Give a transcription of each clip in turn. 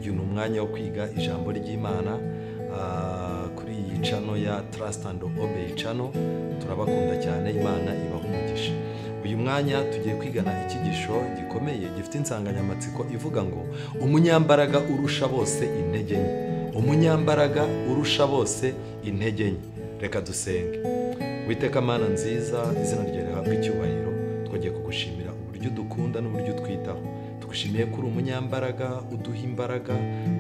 Uyu ni umwanya wo kwiga ijambo ry'Imana kuri iyi channel ya Trust and Obey channel. Turabakunda cyane, Imana ibaha umugisha. Uyu mwanya tugiye kwigana icyigisho gikomeye gifite insanganyamatsiko ivuga ngo umunyambaraga urusha bose intege nke. Umunyambaraga urusha bose intege nke. Reka dusenge. Witeka Mana nziza, izina ryawe rihabwe icyubahiro. Twagiye kugushimira uburyo dukunda n'uburyo twitaho. Tugushimiye ko uri umunyambaraga, uduha imbaraga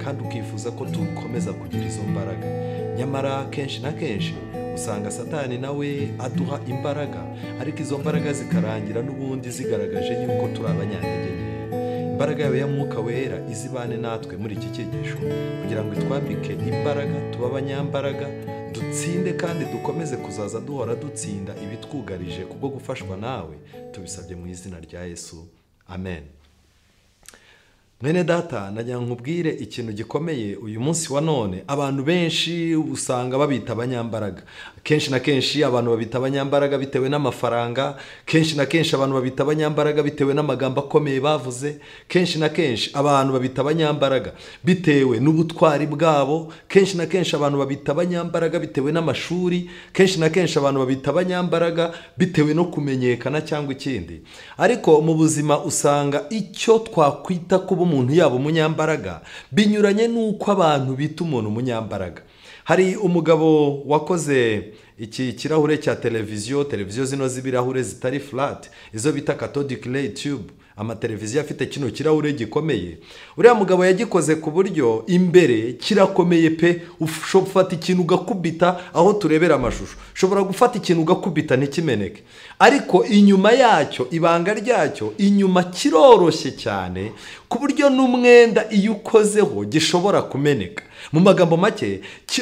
kandi ukifuza ko dukomeza kugira izo mbaraga. Nyamara kenshi na kenshi usanga Satani nawe aduha imbaraga, ariko izo mbaraga zikarangira n'ubundi zigaragaje yuko turi abanyantege nke. Imbaraga yawe ya Mwuka Wera izibane natwe muri iki cyigisho kugira ngo itwambike imbaraga, tuba abanyambaraga, dutsinde kandi dukomeze kuzaza duhora dutsinda ibitwugarije kubwo gufashwa nawe. Tubisabye mu izina rya Yesu, amen. Mwene data, najya nkubwire ikintu gikomeye uyu munsi wa none. Abantu benshi usanga babita abanyambaraga. Kenshi na kenshi abantu babita abanyambaraga bitewe n'amafaranga, kenshi na kenshi abantu babita abanyambaraga bitewe n'amagambo akomeye bavuze, kenshi na kenshi abantu babita abanyambaraga bitewe n'ubutwari bwabo, kenshi na kenshi abantu babita abanyambaraga bitewe n'amashuri, kenshi na kenshi abantu babita abanyambaraga bitewe no kumenyekana cyangwa ikindi. Ariko mu buzima usanga icyo twakwita kuba umuntu yaba umunyambaraga binyuranye n'uko abantu bita umuntu umunyambaraga. Hari umugabo wakoze iki kirahure cya televiziyo, televiziyo zino z'ibirahure zitari flat, izo bita cathodic ray tube, amateleviziyo afite kino kirahure gikomeye. Uriya mugabo yagikoze ku buryo imbere kirakomeye pe, ufata ikintu ugakubita aho turebera amashusho, ushobora gufata ikintu ugakubita ntikimeneke. Ariko inyuma yacyo, ibanga ryacyo, inyuma kiroroshye cyane ku buryo n'umwenda iyo ukozeho gishobora kumeneka. Mu magambo make,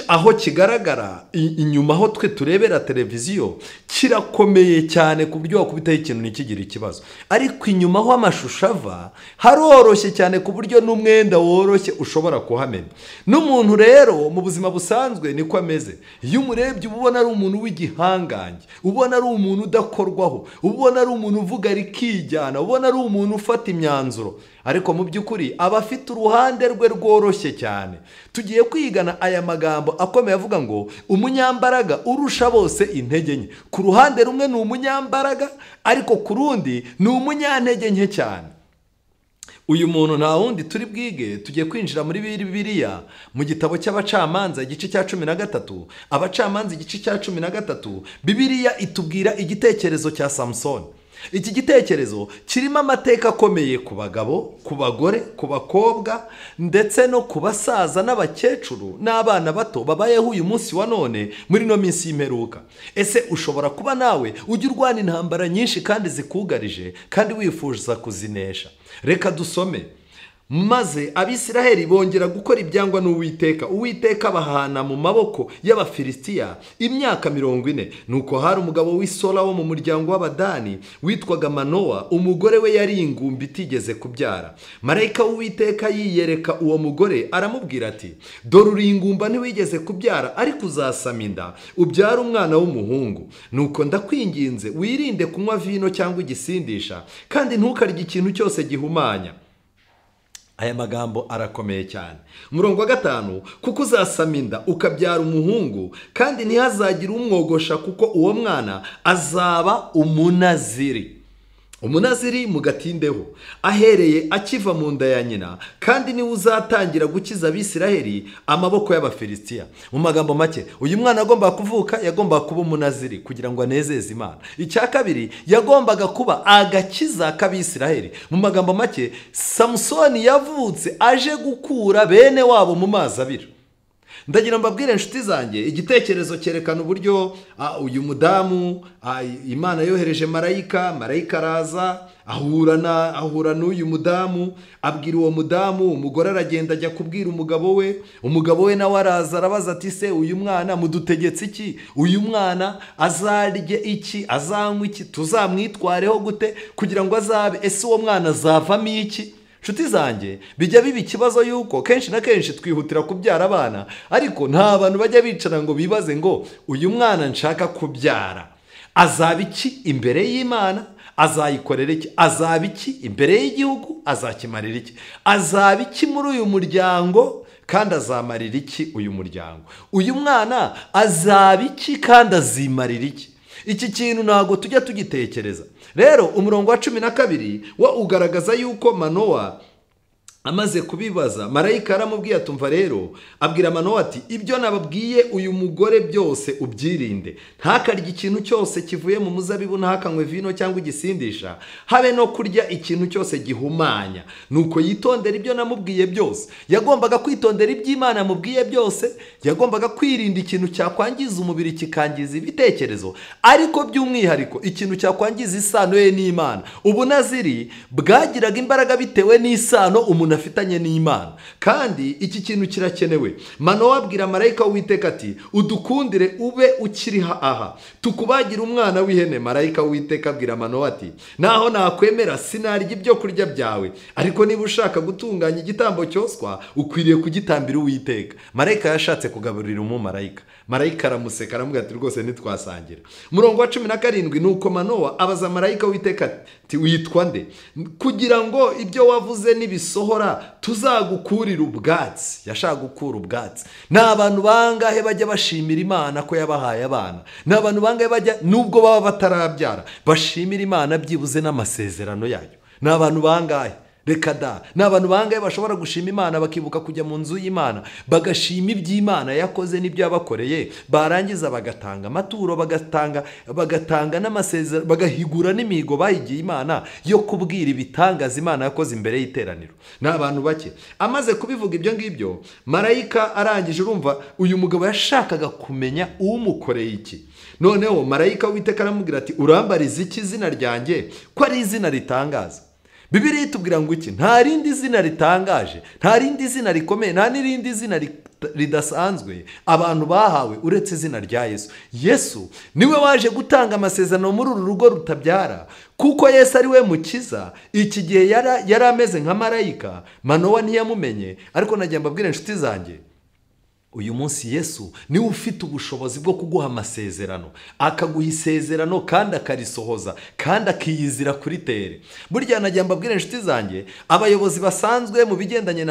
aho kigaragara inyuma aho twe turebera televiziyo kirakomeye cyane ku buryo wakubitaho ikintu ntikigire ikibazo. Ariko inyuma aho amashusho ava haroroshye cyane ku buryo n'umwenda woroshye ushobora kuhamena. N'umuntu rero mu buzima busanzwe niko ameze. Iyo umurebye uba ubona ari umuntu w'igihangange, ubona ari umuntu udakorwaho, ubona ari umuntu uvuga rikijyana, ubona ari umuntu ufata imyanzuro. Ariko mu by'ukuri aba afite uruhande rwe rworoshye cyane. Tugiye kwigana aya magambo akomeye avuga ngo umunyambaraga urusha bose intege nke. Ku ruhande rumwe ni umunyambaraga, ariko ku rundi ni umunyantege nke cyane. Uyu muntu nta wundi turi bwige, tugiye kwinjira muri Bibiliya mu gitabo cy'Abacamanza igice cya 13. Abacamanza igice cya 13, Bibiliya itubwira igitekerezo cya Samson. Iki gitekerezo kirimo amateka akomeye ku bagabo, ku bagore, ku bakobwa, ndetse no ku basaza n'abakecuru n'abana bato babayeho uyu munsi wa none muri no minsi y'imperuka. Ese ushobora kuba nawe ujya urwana intambara nyinshi kandi zikugarije kandi wifuza kuzinesha? Reka dusome. Maze Abisiraheli bongera gukora ibyangwa n'Uwiteka, Uwiteka abahana mu maboko y'Abafilisitiya imyaka 40. Nuko hari umugabo w'Isora wo mu muryango w'Abadani witwaga Manowa, umugore we yari ingumba itigeze kubyara. Marayika w'Uwiteka yiyereka uwo mugore aramubwira ati: dore uri ingumba ntiwigeze kubyara, ariko uzasama inda ubyara umwana w'umuhungu. Nuko ndakwinginze wirinde kunywa vino cyangwa igisindisha, kandi ntukarye ikintu cyose gihumanya. Aya magambo arakomeye cyane. Umurongo wa 5, kuko uzasama inda ukabyara umuhungu, kandi ntihazagira umwogosha, kuko uwo mwana azaba umunaziri. Umunaziri mugatindeho, ahereye akiva mu nda ya nyina, kandi niwe uzatangira gukiza Abisiraheli amaboko y'Abafilisitiya. Mu magambo make, uyu mwana agomba kuvuka yagomba kuba umunaziri kugira ngo anezeze Imana. Icya kabiri, yagombaga kuba agakiza k'Abisiraheli. Mu magambo make, Samsoni yavutse aje gukura bene wabo mu mazi abira. Ndagira mbabwire inshuti zanjye, igitekerezo cyerekana uburyo uyu mudamu Imana yohereje marayika, marayika araza ahura n'uyu mudamu, abwira uwo mudamu, umugore aragenda ajya kubwira umugabo we, umugabo we nawe araza arabaza ati: se uyu mwana mudutegetse iki? Uyu mwana azarye iki? Azanywa iki? Tuzamwitwareho gute kugira ngo azabe? Ese uwo mwana azavamo iki? Nshuti zanjye, bijya biba ikibazo yuko kenshi na kenshi twihutira kubyara abana, ariko nta bantu bajya bicara ngo bibaze ngo uyu mwana nshaka kubyara azaba iki imbere y'Imana, Azayikorera iki? Azaba iki imbere y'igihugu? Azakimarira iki? Azaba iki muri uyu muryango kandi azamarira iki uyu muryango? Uyu mwana azaba iki kandi azimarira iki? Iki kintu ntabwo tujya tugitekereza. Rero umurongo wa 12 wo ugaragaza yuko Manowa amaze kubibaza, marayika aramubwiye atumva rero, abwira Manowa ati ibyo nababwiye uyu mugore byose ubyirinde, ntakarye ikintu cyose kivuye mu muzabibu, ntakanywe vino cyangwa igisindisha, habe no kurya ikintu cyose gihumanya. Nuko yitondera ibyo namubwiye byose. Yagombaga kwitondera iby'Imana yamubwiye byose, yagombaga kwirinda ikintu cyakwangiza umubiri kikangiza ibitekerezo, ariko by'umwihariko ikintu cyakwangiza isano ye n'Imana. Ubunaziri bwagiraga imbaraga bitewe n'isano umuntu afitanye n'Imana, kandi iki kintu kirakenewe. Manowa abwira marayika w'Uwiteka ati udukundire ube ukiri aha tukubagira umwana w'ihene. Marayika w'Uwiteka abwira Manowa ati naho nakwemera sinarya ibyo kurya byawe, ariko niba ushaka gutunganya igitambo cyoswa ukwiriye kugitambira Uwiteka. Marayika yashatse kugaburira umumarayika, marayika aramuseka aramubwira ati rwose ntitwasangira. Murongo wa 17 nuko Manowa abaza marayika w'Uwiteka ati witwa nde, kugira ngo ibyo wavuze nibisohora tuzagukurira ubwatsi. Yashaka gukura ubwatsi. Ni abantu bangahe bajya bashimira Imana ko yabahaye abana? Ni abantu bangahe bajya nubwo baba batarabyara bashimira Imana byibuze n'amasezerano yayo? Ni abantu bangahe? Reka da. Ni abantu bangahe bashobora gushima Imana bakibuka kujya mu nzu y'Imana bagashima iby'Imana yakoze n'ibyo yabakoreye, barangiza bagatanga amaturo, bagatanga n'amasezerano, bagahigura n'imihigo bahigiye Imana yo kubwira ibitangaza Imana yakoze imbere y'iteraniro? Ni abantu bake. Amaze kubivuga ibyo ngibyo, marayika arangije, urumva uyu mugabo yashakaga kumenya umukoreye iki. Noneho marayika w'Uwiteka aramubwira ati urambariza iki izina ryanjye ko ari izina ritangaza? Bibiliya itubwira ngo iki? Nta rindi zina ritangaje, nta rindi zina rikomeye, nta n'irindi zina ridasanzwe abantu bahawe uretse izina rya Yesu. Yesu niwe waje gutanga amasezerano muri uru rugo rutabyara, kuko Yesu ari we mukiza. Iki gihe yari ameze nka marayika, Manowa ntiyamumenye. Ariko nagiye mbabwira inshuti zanjye, uyu munsi Yesu niwe ufite ubushobozi bwo kuguha amasezerano, akaguha isezerano kandi akarisohoza kandi akiyizira kuri tere. Burya nagiye mbabwira inshuti zanjye, abayobozi basanzwe mu bigendanye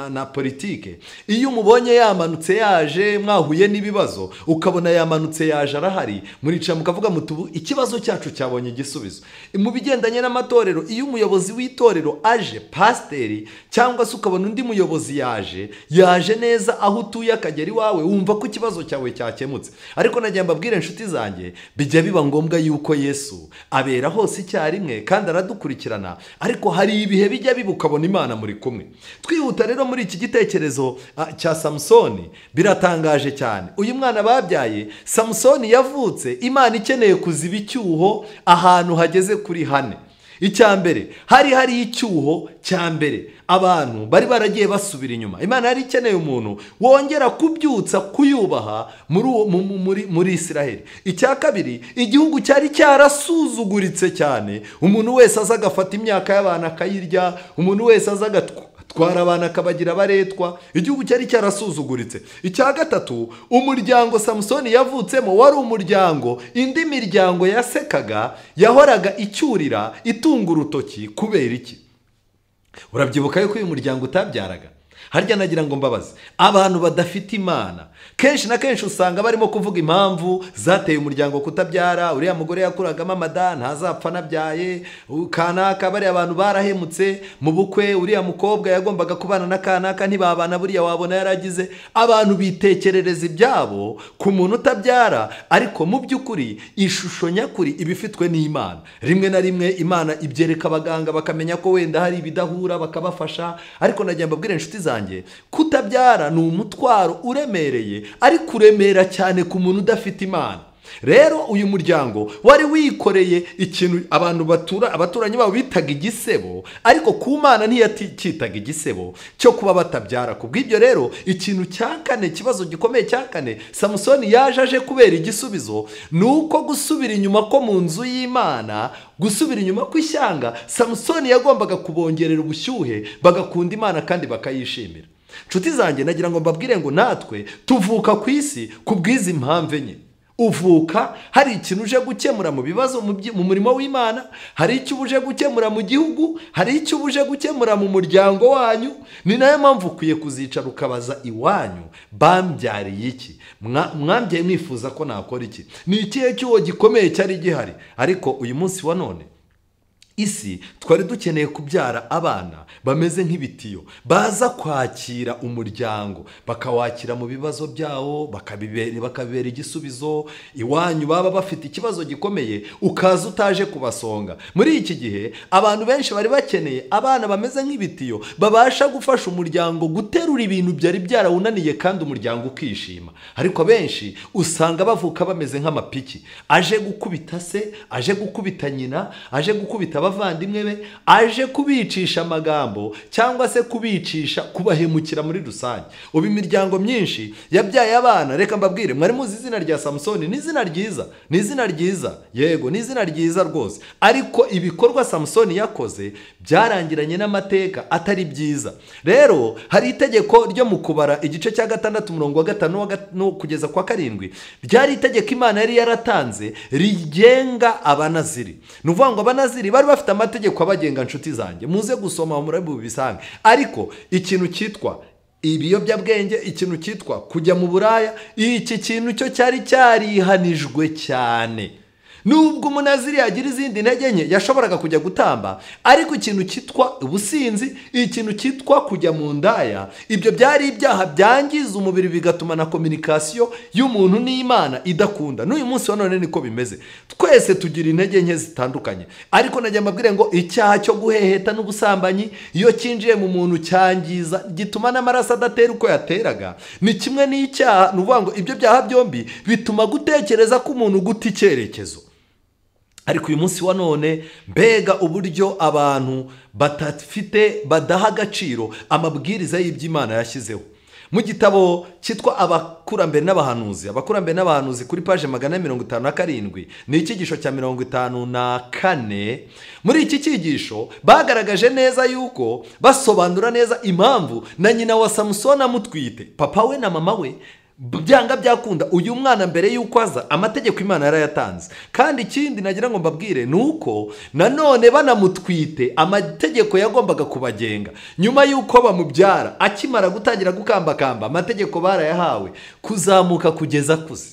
na politike, iyo umubonye yamanutse yaje mwahuye n'ibibazo, ukabona yamanutse yaje arahari, murica mukavuga mutubu ikibazo cyacu cyabonye igisubizo. Mu bigendanye n'amatorero, iyo umuyobozi w'itorero aje, pasiteri cyangwa se ukabona undi muyobozi yaje neza aho utuye akagera iwawe, wumva ko ikibazo cyawe cyakemutse. Ariko nagiye mbabwira inshuti zanjye, bijya biba ngombwa yuko Yesu abera hose icyarimwe kandi aradukurikirana, ariko hari ibihe bijya biba ukabona Imana muri kumwe. Twihuta rero muri iki gitekerezo cya Samusoni, biratangaje cyane. Uyu mwana babyaye Samusoni yavutse Imana ikeneye kuziba icyuho ahantu hageze kuri hane. Icya mbere, hari icyuho cya mbere, abantu bari baragiye basubira inyuma. Imana yari ikeneye umuntu wongera kubyutsa kuyubaha muri Isiraheli. Icya kabiri, igihugu cyari cyarasuzuguritse cyane, umuntu wese aza agafata imyaka y'abantu akayirya, umuntu wese aza agatwara abantu akabagira abaretwa, igihugu cyari cyarasuzuguritse. Icya gatatu, umuryango Samusoni yavutsemo wari umuryango indi miryango yasekaga, yahoraga icyurira itunga urutoki. Kubera iki? Urabyibuka yuko uyu muryango utabyaraga. Harya nagira ngo mbabaze, abantu badafite Imana kenshi na kenshi usanga barimo kuvuga impamvu zateye umuryango kutabyara. Uriya mugore yakuragamo amada ntazapfa anabyaye, kanaka bariya abantu barahemutse mu bukwe, uriya mukobwa yagombaga kubana na kanaka ntibabana, buriya wabona yaragize. Abantu bitekerereza ibyabo ku muntu utabyara, ariko mu by'ukuri ishusho nyakuri ibifitwe n'Imana. Rimwe na rimwe Imana ibyereka abaganga bakamenya ko wenda hari ibidahura bakabafasha. Ariko nagiye mbabwira inshuti zanjye, kutabyara ni umutwaro uremereye, ariko uremera cyane ku muntu udafite Imana. Rero uyu muryango wari wikoreye ikintu abantu abaturanyi babo bitaga igisebo, ariko ku Mana ntiyakitaga igisebo cyo kuba batabyara. Kubw'ibyo rero ikintu cya kane, ikibazo gikomeye cya kane Samusoni yaje aje kubera igisubizo, ni uko gusubira inyuma ko mu nzu y'Imana, gusubira inyuma kw'ishyanga, Samusoni yagombaga kubongerera ubushyuhe bagakunda Imana kandi bakayishimira. Nshuti zanjye, nagira ngo mbabwire ngo natwe tuvuka ku isi kubw'izi mpamvu enye. Uvuka hari ikintu uje gukemura mu bibazo mu murimo w'Imana, hari icyo uje gukemura mu gihugu, hari icyo uje gukemura mu muryango wanyu. Ni nayo mpamvu ukwiye kuzicara ukabaza iwanyu, bambyariye iki? Mwambyaye mwifuza ko nakora iki? Ni ikihe cyuho gikomeye cyari gihari? Ariko uyu munsi wa none isi twari dukeneye kubyara abana bameze nk'ibitiyo, baza kwakira umuryango, bakawakira mu bibazo byawo, bakabibera igisubizo. Iwanyu baba bafite ikibazo gikomeye, ukaza utaje kubasonga. Muri iki gihe abantu benshi bari bakeneye abana bameze nk'ibitiyo, babasha gufasha umuryango guterura ibintu byari byarawunaniye kandi umuryango ukishima. Ariko benshi usanga bavuka bameze nk'amapiki, aje gukubita se, aje gukubita nyina, aje gukubita abavandimwe be, aje kubicisha amagambo cyangwa se kubicisha, kubahemukira muri rusange. Ubu imiryango myinshi yabyaye abana, reka mbabwire, mwari muzi izina rya Samusoni? Ni izina ryiza, ni izina ryiza, yego ni izina ryiza rwose, ariko ibikorwa Samusoni yakoze byarangiranye n'amateka atari byiza. Rero hari itegeko ryo mu Kubara igice cya 6 umurongo wa 5 kugeza kwa 7, ryari itegeko Imana yari yaratanze rigenga abanaziri. Ni ukuvuga ngo abanaziri bari bafite amategeko abagenga. Nshuti zanjye, muze gusoma murabisange. Ariko ikintu cyitwa ibiyobyabwenge, ikintu cyitwa kujya mu buraya, iki kintu cyo cyari cyarihanijwe cyane. Nubwo umunaziri yagira izindi ntege nke yashoboraga kujya gutamba, ariko ikintu cyitwa ubusinzi, ikintu cyitwa kujya mu ndaya, ibyo byari ibyaha byangiza umubiri, bigatuma na communication y'umuntu n'Imana idakunda. N'uyu munsi wa none niko bimeze, twese tugira intege nke zitandukanye. Ariko najya mbabwire ngo icyaha cyo guheheta n'ubusambanyi iyo cyinjiye mu muntu cyangiza, gituma n'amaraso adatera uko yateraga. Ni kimwe n'icyaha, ni ukuvuga ngo ibyo byaha byombi bituma gutekereza k'umuntu guta icyerekezo. Ariko uyu munsi wa none mbega uburyo abantu badafite, badaha agaciro amabwiriza y'iby'Imana yashyizeho. Mu gitabo cyitwa Abakurambere n'Abahanuzi, Abakurambere n'Abahanuzi kuri page 457, ni icyigisho cya 54. Muri iki cyigisho bagaragaje neza yuko basobanura neza impamvu na nyina wa Samusoni amutwite, papa we na mama we, byanga byakunda uyu mwana mbere yuko aza amategeko Imana yarayatanze. Kandi ikindi nagira ngo mbabwire nuko nanone banamutwite amategeko yagombaga kubagenga. Nyuma yuko bamubyara akimara gutangira gukambakamba, amategeko barayahawe kuzamuka kugeza akuze.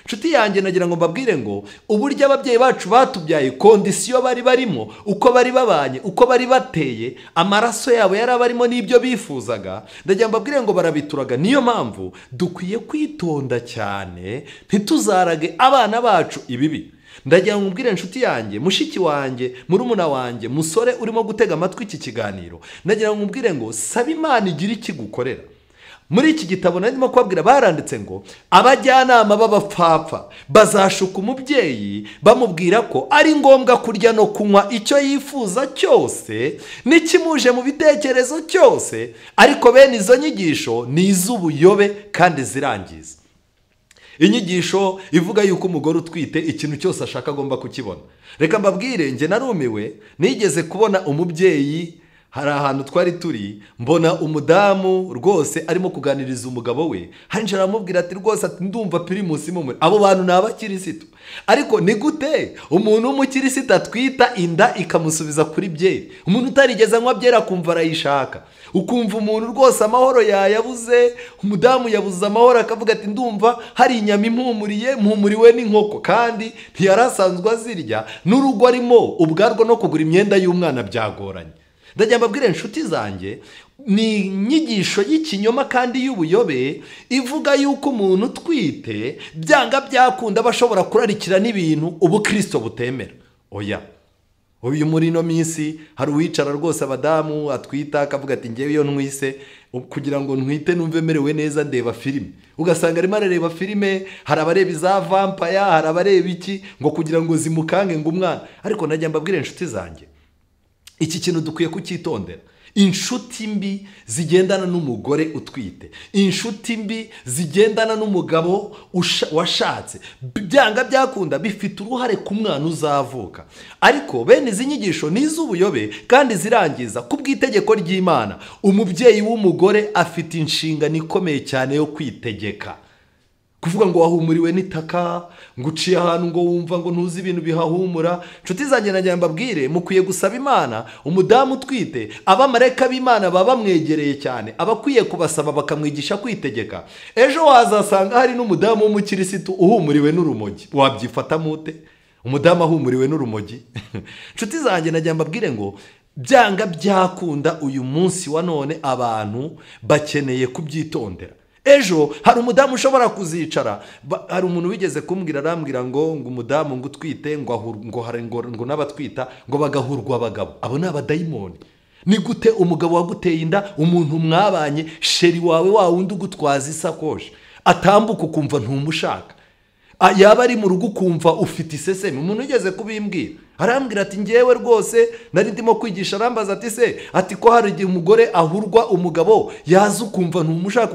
Nshuti yanjye, nagira ngo mbabwire ngo uburyo ababyeyi bacu batubyaye, kondisiyo bari barimo, uko bari babanye, uko bari bateye, amaraso yabo yari abarimo n'ibyo bifuzaga, ndagira mbabwire ngo barabituraga. Niyo mpamvu dukwiye kwitonda cyane ntituzarage abana bacu ibibi. Ndagira ngo mbwire nshuti yanjye, mushiki wanjye, murumuna wanjye, musore urimo gutega amatwi iki kiganiro, ndagira ngo mbwire ngo saba Imana igira ikigukorera. Muri iki gitabo narimo kubabwira baranditse ngo abajyanama b'abapfapfa bazashuka umubyeyi bamubwira ko ari ngombwa kurya no kunywa icyo yifuza cyose n'ikimuje mu bitekerezo cyose, ariko bene izo nyigisho ni iz'ubuyobe kandi zirangiza. Inyigisho ivuga yuko umugore utwite ikintu cyose ashaka agomba kukibona. Reka mbabwire, njye narumiwe, nigeze kubona umubyeyi, hari ahantu twari turi, mbona umudamu rwose arimo kuganiriza umugabo we, hanjira aramubwira ati rwose ati ndumva Primus mumuri. Abo bantu ni abakirisitu. Ariko ni gute umuntu w'umukirisitu atwita inda ikamusubiza kuri byeri? Umuntu utarigeze anywa byeri akumva arayishaka. Ukumva umuntu rwose amahoro yayabuze, umudamu yabuze amahoro akavuga ati ndumva hari inyama impumuriye, mpumuriwe n'inkoko, kandi ntiyarasanzwe azirya, n'urugo arimo ubwarwo no kugura imyenda y'umwana byagoranye. Ndagira mbabwire inshuti zanjye, ni inyigisho y'ikinyoma kandi y'ubuyobe ivuga yuko umuntu utwite byanga byakunda bashobora kurarikira n'ibintu ubukristo butemera. Oya, uyu muri ino minsi hari uwicara rwose abadamu atwita akavuga ati ngewe iyo ntwise kugira ngo ntwite numve merewe neza ndeba filime. Ugasanga arimo arareba filime, hari abareba iza vampire, hari abareba iki, ngo kugira ngo zimukange ngo umwana. Ariko najya mbabwire inshuti zanjye, iki kintu dukwiye kucyitondera. Inshuti mbi zigendana n'umugore utwite, inshuti mbi zigendana n'umugabo washatse, byanga byakunda bifite uruhare ku mwana uzavuka. Ariko bene izi nyigisho ni iz'ubuyobe kandi zirangiza. Ku bw'itegeko ry'Imana, umubyeyi w'umugore afite inshingano ikomeye cyane yo kwitegeka. Kuvuga ngo wahumuriwe n'itaka, ngo uciye ahantu ngo wumva ngo ntuzi ibintu bihahumura. Nshuti zanjye, nagira mbabwire, mukwiye gusaba Imana. Umudamu utwite, abamarayika b'Imana baba bamwegereye cyane, aba akwiye kubasaba bakamwigisha kwitegeka. Ejo wazasanga hari n'umudamu w'umukirisitu uhumuriwe n'urumogi, wabyifatamo ute? Umudamu ahumuriwe n'urumogi. Nshuti zanjye, nagira mbabwire ngo byanga byakunda, uyu munsi wa none abantu bakeneye kubyitondera. Ejo hari umudamu ushobora kuzicara, hari umuntu wigeze kumbwira, arambwira ngo umudamu ngo utwite ngo n'abatwita ngo bagahurwa abagabo. Abo ni abadayimoni. Ni gute umugabo waguteye inda, umuntu mwabanye, chéri wawe, wa wundi ugutwaza isakoshi, atambuka ukumva ntumushaka, yaba ari mu rugo ukumva ufite isesemi? Umuntu wigeze kubimbwira, arambwira ati: "Ngewe rwose nari ndimo kwigisha." Arambaza ati: "Se," ati, "ko hari igihe umugore ahurwa umugabo, yaza ukumva ntumushaka,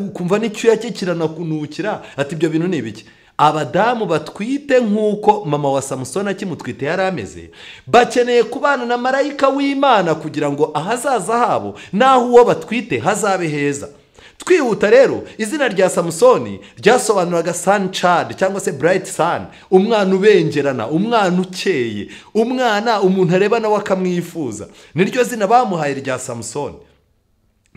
ukumva n'icyuya cye kiranakunukira," ati, "ibyo bintu ni ibiki?" Abadamu batwite, nk'uko mama wa Samusoni akimutwite yari ameze, bakeneye kubana na marayika w'Imana kugira ngo ahazaza habo n'aho uwo batwite hazabe heza. Twihuta rero, izina rya Samusoni ryasobanuraga sun child cyangwa se bright sun, umwana ubengerana, umwana ukeye, umwana umuntu areba nawe akamwifuza. Niryo zina bamuhaye rya Samusoni.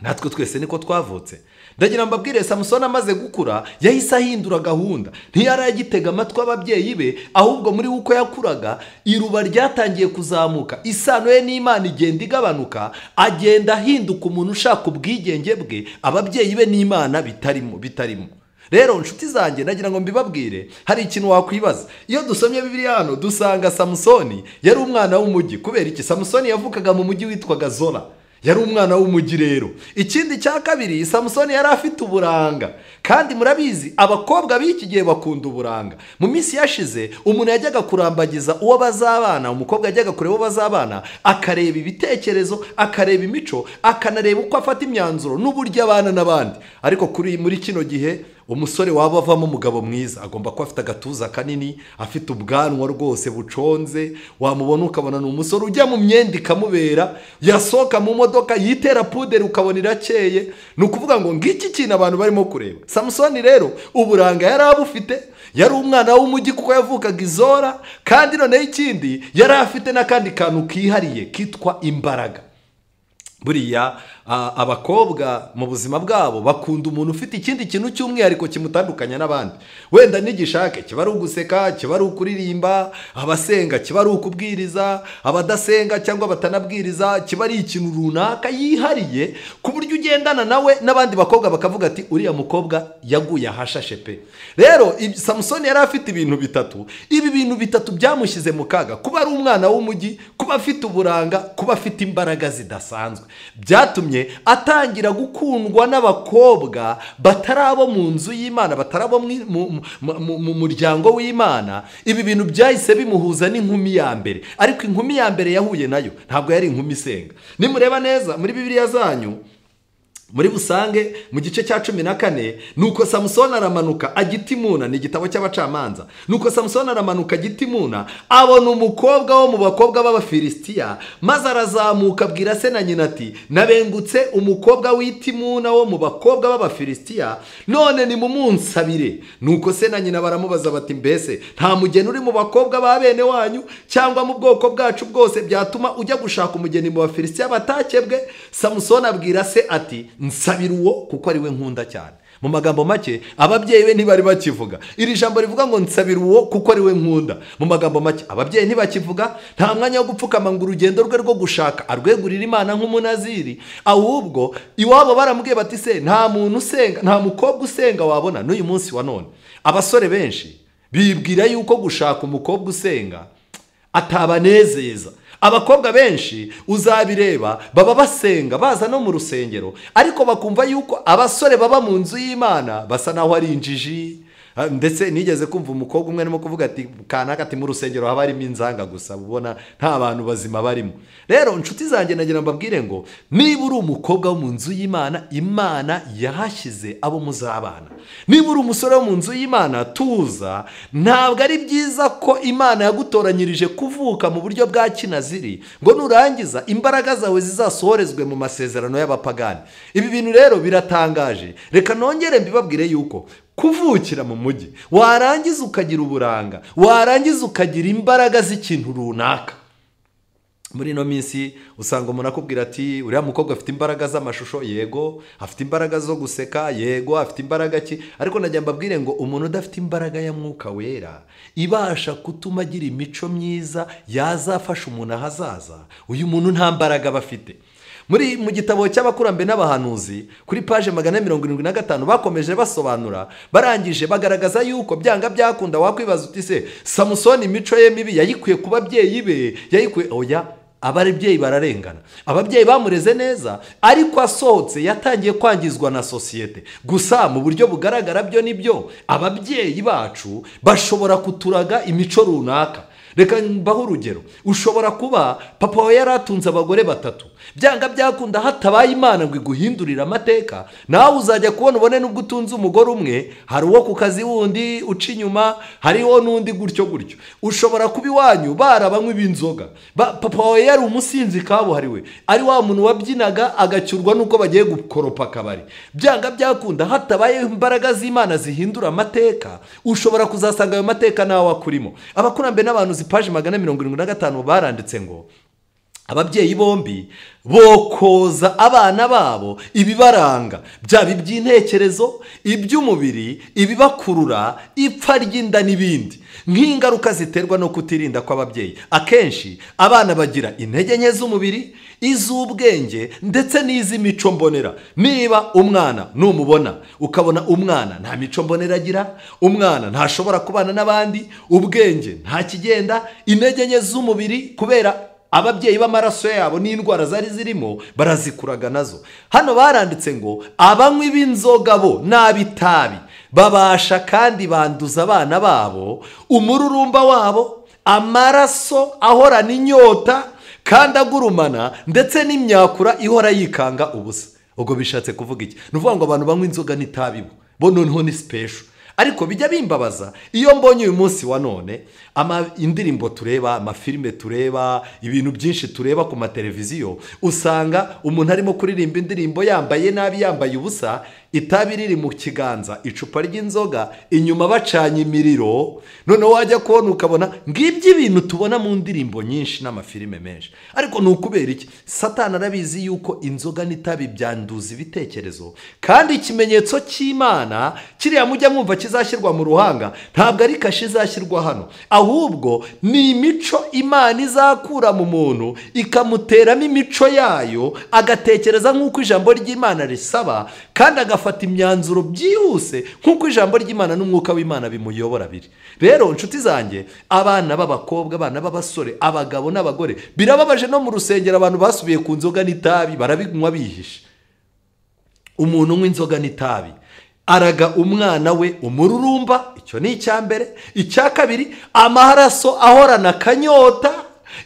Natwe twese niko twavutse. Ndagira mbabwire, Samusoni amaze gukura yahise ahindura gahunda. Ntiyari agitega amatwi ababyeyi be, ahubwo muri uko yakuraga iruba ryatangiye kuzamuka, isano ye n'Imana igenda igabanuka, agenda ahinduka umuntu ushaka ubwigenge bwe, ababyeyi be n'Imana bitarimo bitarimo. Rero inshuti zanjye, nagira ngo mbibabwire, hari ikintu wakwibaza. Iyo dusomye Bibiliya hano, dusanga Samusoni yari umwana w'umujyi. Kubera iki? Samusoni yavukaga mu mujyi witwaga Zora, yari umwana w'umujyi. Rero ikindi cya kabiri, Samusoni yari afite uburanga, kandi murabizi abakobwa b'iki gihe bakunda uburanga. Mu minsi yashize umuntu yajyaga kurambagiza uwo bazabana, umukobwa yajyaga kureba uwo bazabana, akareba ibitekerezo, akareba imico, akanareba uko afata imyanzuro n'uburyo abana n'abandi. Ariko kuri muri kino gihe, umusore waba avamo umugabo mwiza agomba kuba afite agatuza kanini, afite ubwanwa rwose buconze, wamubona ukabona ni umusore ujya mu myenda ikamubera, yasohoka mu modoka yitera puderi ukabona irakeye. Ni ukuvuga ngo ngiki kintu abantu barimo kureba. Samusoni rero uburanga yari abufite, yari umwana w'umujyi kuko yavukaga Izora, kandi noneho ikindi yari afite n'akandi kantu kihariye kitwa imbaraga. Buriya abakobwa mu buzima bwabo bakunda umuntu ufite ikindi kintu cy'umwihariko kimutandukanya n'abandi. Wenda n'igishake kiba ari uguseka, kiba ari ukuririmba, abasenga kiba ari ukubwiriza, abadasenga cyangwa batanabwiriza kiba ari ikintu runaka yihariye, ku buryo ugendana nawe n'abandi bakobwa bakavuga ati: "Uriya mukobwa yaguye ahashashe pe." Rero Samusoni yari afite ibintu bitatu. Ibi bintu bitatu byamushyize mu kaga: kuba ari umwana w'umujyi, kuba afite uburanga, kuba afite imbaraga zidasanzwe. Byatumye atangira gukundwa n'abakobwa batari abo mu nzu y'Imana, batari abo mu muryango w'Imana. Ibi bintu byahise bimuhuza n'inkumi ya mbere, ariko inkumi ya mbere yahuye nayo ntabwo yari inkumi isenga. Nimureba neza muri Bibiliya zanyu, muri busange mu gice cya 14: "Nuko Samusoni aramanuka ajya i Timuna." Ni igitabo cy'Abacamanza. "Nuko Samusoni aramanuka ajya i Timuna, abona umukobwa wo mu bakobwa b'Abafilisitiya, maze arazamuka abwira se na nyina ati: 'Nabengutse umukobwa w'i Timuna wo mu bakobwa b'Abafilisitiya, none nimumunsabire.' Nuko se na nyina baramubaza bati: 'Mbese nta mugeni uri mu bakobwa ba bene wanyu cyangwa mu bwoko bwacu bwose byatuma ujya gushaka umugeni mu Bafilisitiya batakebwe?' Samusoni abwira se ati: 'Nsabira uwo, kuko ari we nkunda cyane.'" Mu magambo make, ababyeyi be ntibari bakivuga iri jambo rivuga ngo "Nsabira uwo kuko ari we nkunda". Mu magambo make, ababyeyi ntibakivuga, nta mwanya wo gupfukama ngo urugendo rwe rwo gushaka arwegurire Imana nk'umunaziri. Ahubwo iwabo baramubwiye bati: "Se nta muntu usenga, nta mukobwa usenga wabona?" N'uyu munsi wa none abasore benshi bibwira yuko gushaka umukobwa usenga atabanezeza. Abakobwa benshi uzabireba baba basenga, baza no mu rusengero, ariko bakumva yuko abasore baba mu nzu y'Imana basa naho ari injiji. Ndetse nigeze kumva umukobwa umwe arimo kuvuga ati kanaka, ati: "Mu rusengero haba harimo inzanga gusa, ubona nta bantu bazima barimo." Rero inshuti zanjye, nagira mbabwire ngo niba uri umukobwa wo mu nzu y'Imana, Imana yahashyize abo muzabana. Niba uri umusore wo mu nzu y'Imana, tuza. Ntabwo ari byiza ko Imana yagutoranyirije kuvuka mu buryo bwa kinaziri ngo nurangiza imbaraga zawe zizasohorezwe mu masezerano y'abapagani. Ibi bintu rero biratangaje. Reka nongere mbibabwire yuko Kuvukira mu mujyi warangiza ukagira uburanga, warangiza ukagira imbaraga z'ikintu runaka. Muri ino minsi usanga umuntu akubwira ati uriya mukobwa afite imbaraga z'amashusho, yego, afite imbaraga zo guseka, yego, afite imbaraga ki, ariko najya mbabwire ngo umuntu udafite imbaraga ya Mwuka Wera ibasha kutuma agira imico myiza yazafasha umuntu ahazaza, uyu muntu nta mbaraga aba afite. Muri mu gitabo cy'abakurambere n'abahanuzi kuri page 475 bakomeje basobanura, barangije bagaragaza yuko byanga byakunda wakwibaza uti se Samusoni imico ye mibi yayikuye ku babyeyi be, yayikuye? Oya, ababyeyi bararengana. Ababyeyi bamureze neza, ariko asohotse yatangiye kwangizwa na sosiyete. Gusa mu buryo bugaragara byo nibyo, ababyeyi bacu bashobora kuturaga imico runaka. Reka mbaho urugero, ushobora kuba papa wawe yaratunze abagore batatu, byanga byakunda hatabaye Imana ngo iguhindurire amateka, nawe uzajya kubona ubone nubwo utunze umugore umwe, hari uwo ku kazi wundi uca inyuma, hariho n'undi gutyo gutyo. Ushobora kuba iwanyu barabanywa ibinzoga, papa wawe yari umusinzi kabuhariwe, ari wa muntu wabyinaga agacyurwa nuko bagiye gukoropa akabari. Byanga byakunda hatabaye imbaraga z'Imana zihindura amateka, ushobora kuzasanga ayo mateka nawe akurimo. Abakurambere n'abahanuzi page 475 baranditse ngo ababyeyi bombi bokoza abana babo ibibaranga, byaba iby'intekerezo, iby'umubiri, ibibakurura, ipfa ry'inda n'ibindi, nk'ingaruka ziterwa no kutirinda kw'ababyeyi. Akenshi abana bagira intege nke z'umubiri, iz'ubwenge ndetse n'iz'imico mbonera. Niba umwana numubona ukabona umwana nta mico mbonera agira, umwana ntashobora kubana n'abandi, ubwenge nta kigenda, intege nke z'umubiri kubera ababyeyi b'amaraso yabo n'indwara zari zirimo barazikuraga nazo. Hano baranditse ngo abanywi b'inzoga bo n'ab'itabi babasha kandi banduza abana babo umururumba wabo, amaraso ahorana inyota kandi agurumana, ndetse n'imyakura ihora yikanga ubusa. Ubwo bishatse kuvuga iki? Ni ukuvuga ngo abantu banywa inzoga n'itabi bo noneho ni special. Ariko bijya bimbabaza iyo mbonye uyu munsi wa none indirimbo tureba, amafilime tureba, ibintu byinshi tureba ku mateleviziyo, usanga umuntu arimo kuririmba indirimbo yambaye nabi, yambaye ubusa, itabi riri mu kiganza, icupa ry'inzoga inyuma, bacanye imiriro. Noneho wajya kubona ukabona ngibyo ibintu tubona mu ndirimbo nyinshi n'amafilime menshi. Ariko ni ukubera iki? Satani arabizi yuko inzoga n'itabi byanduza ibitekerezo, kandi ikimenyetso cy'Imana kiriya mujya mwumva kizashyirwa mu ruhanga ntabwo ari kashe izashyirwa hano, ahubwo ni imico Imana izakura mu muntu ikamuteramo imico yayo, agatekereza nk'uko ijambo ry'Imana risaba, kandi agafata imyanzuro byihuse nk'uko ijambo ry'Imana n'umwuka w'Imana bimuyobora biri. Rero inshuti zanjye, abana b'abakobwa, abana b'abasore, abagabo n'abagore, birababaje no mu rusengero abantu basubiye ku nzoga n'itabi barabinywa bihishe. Umuntu unywa inzoga n'itabi araga umwana we umururumba, icyo ni icya mbere. Icya kabiri, amaraso ahorana akanyota.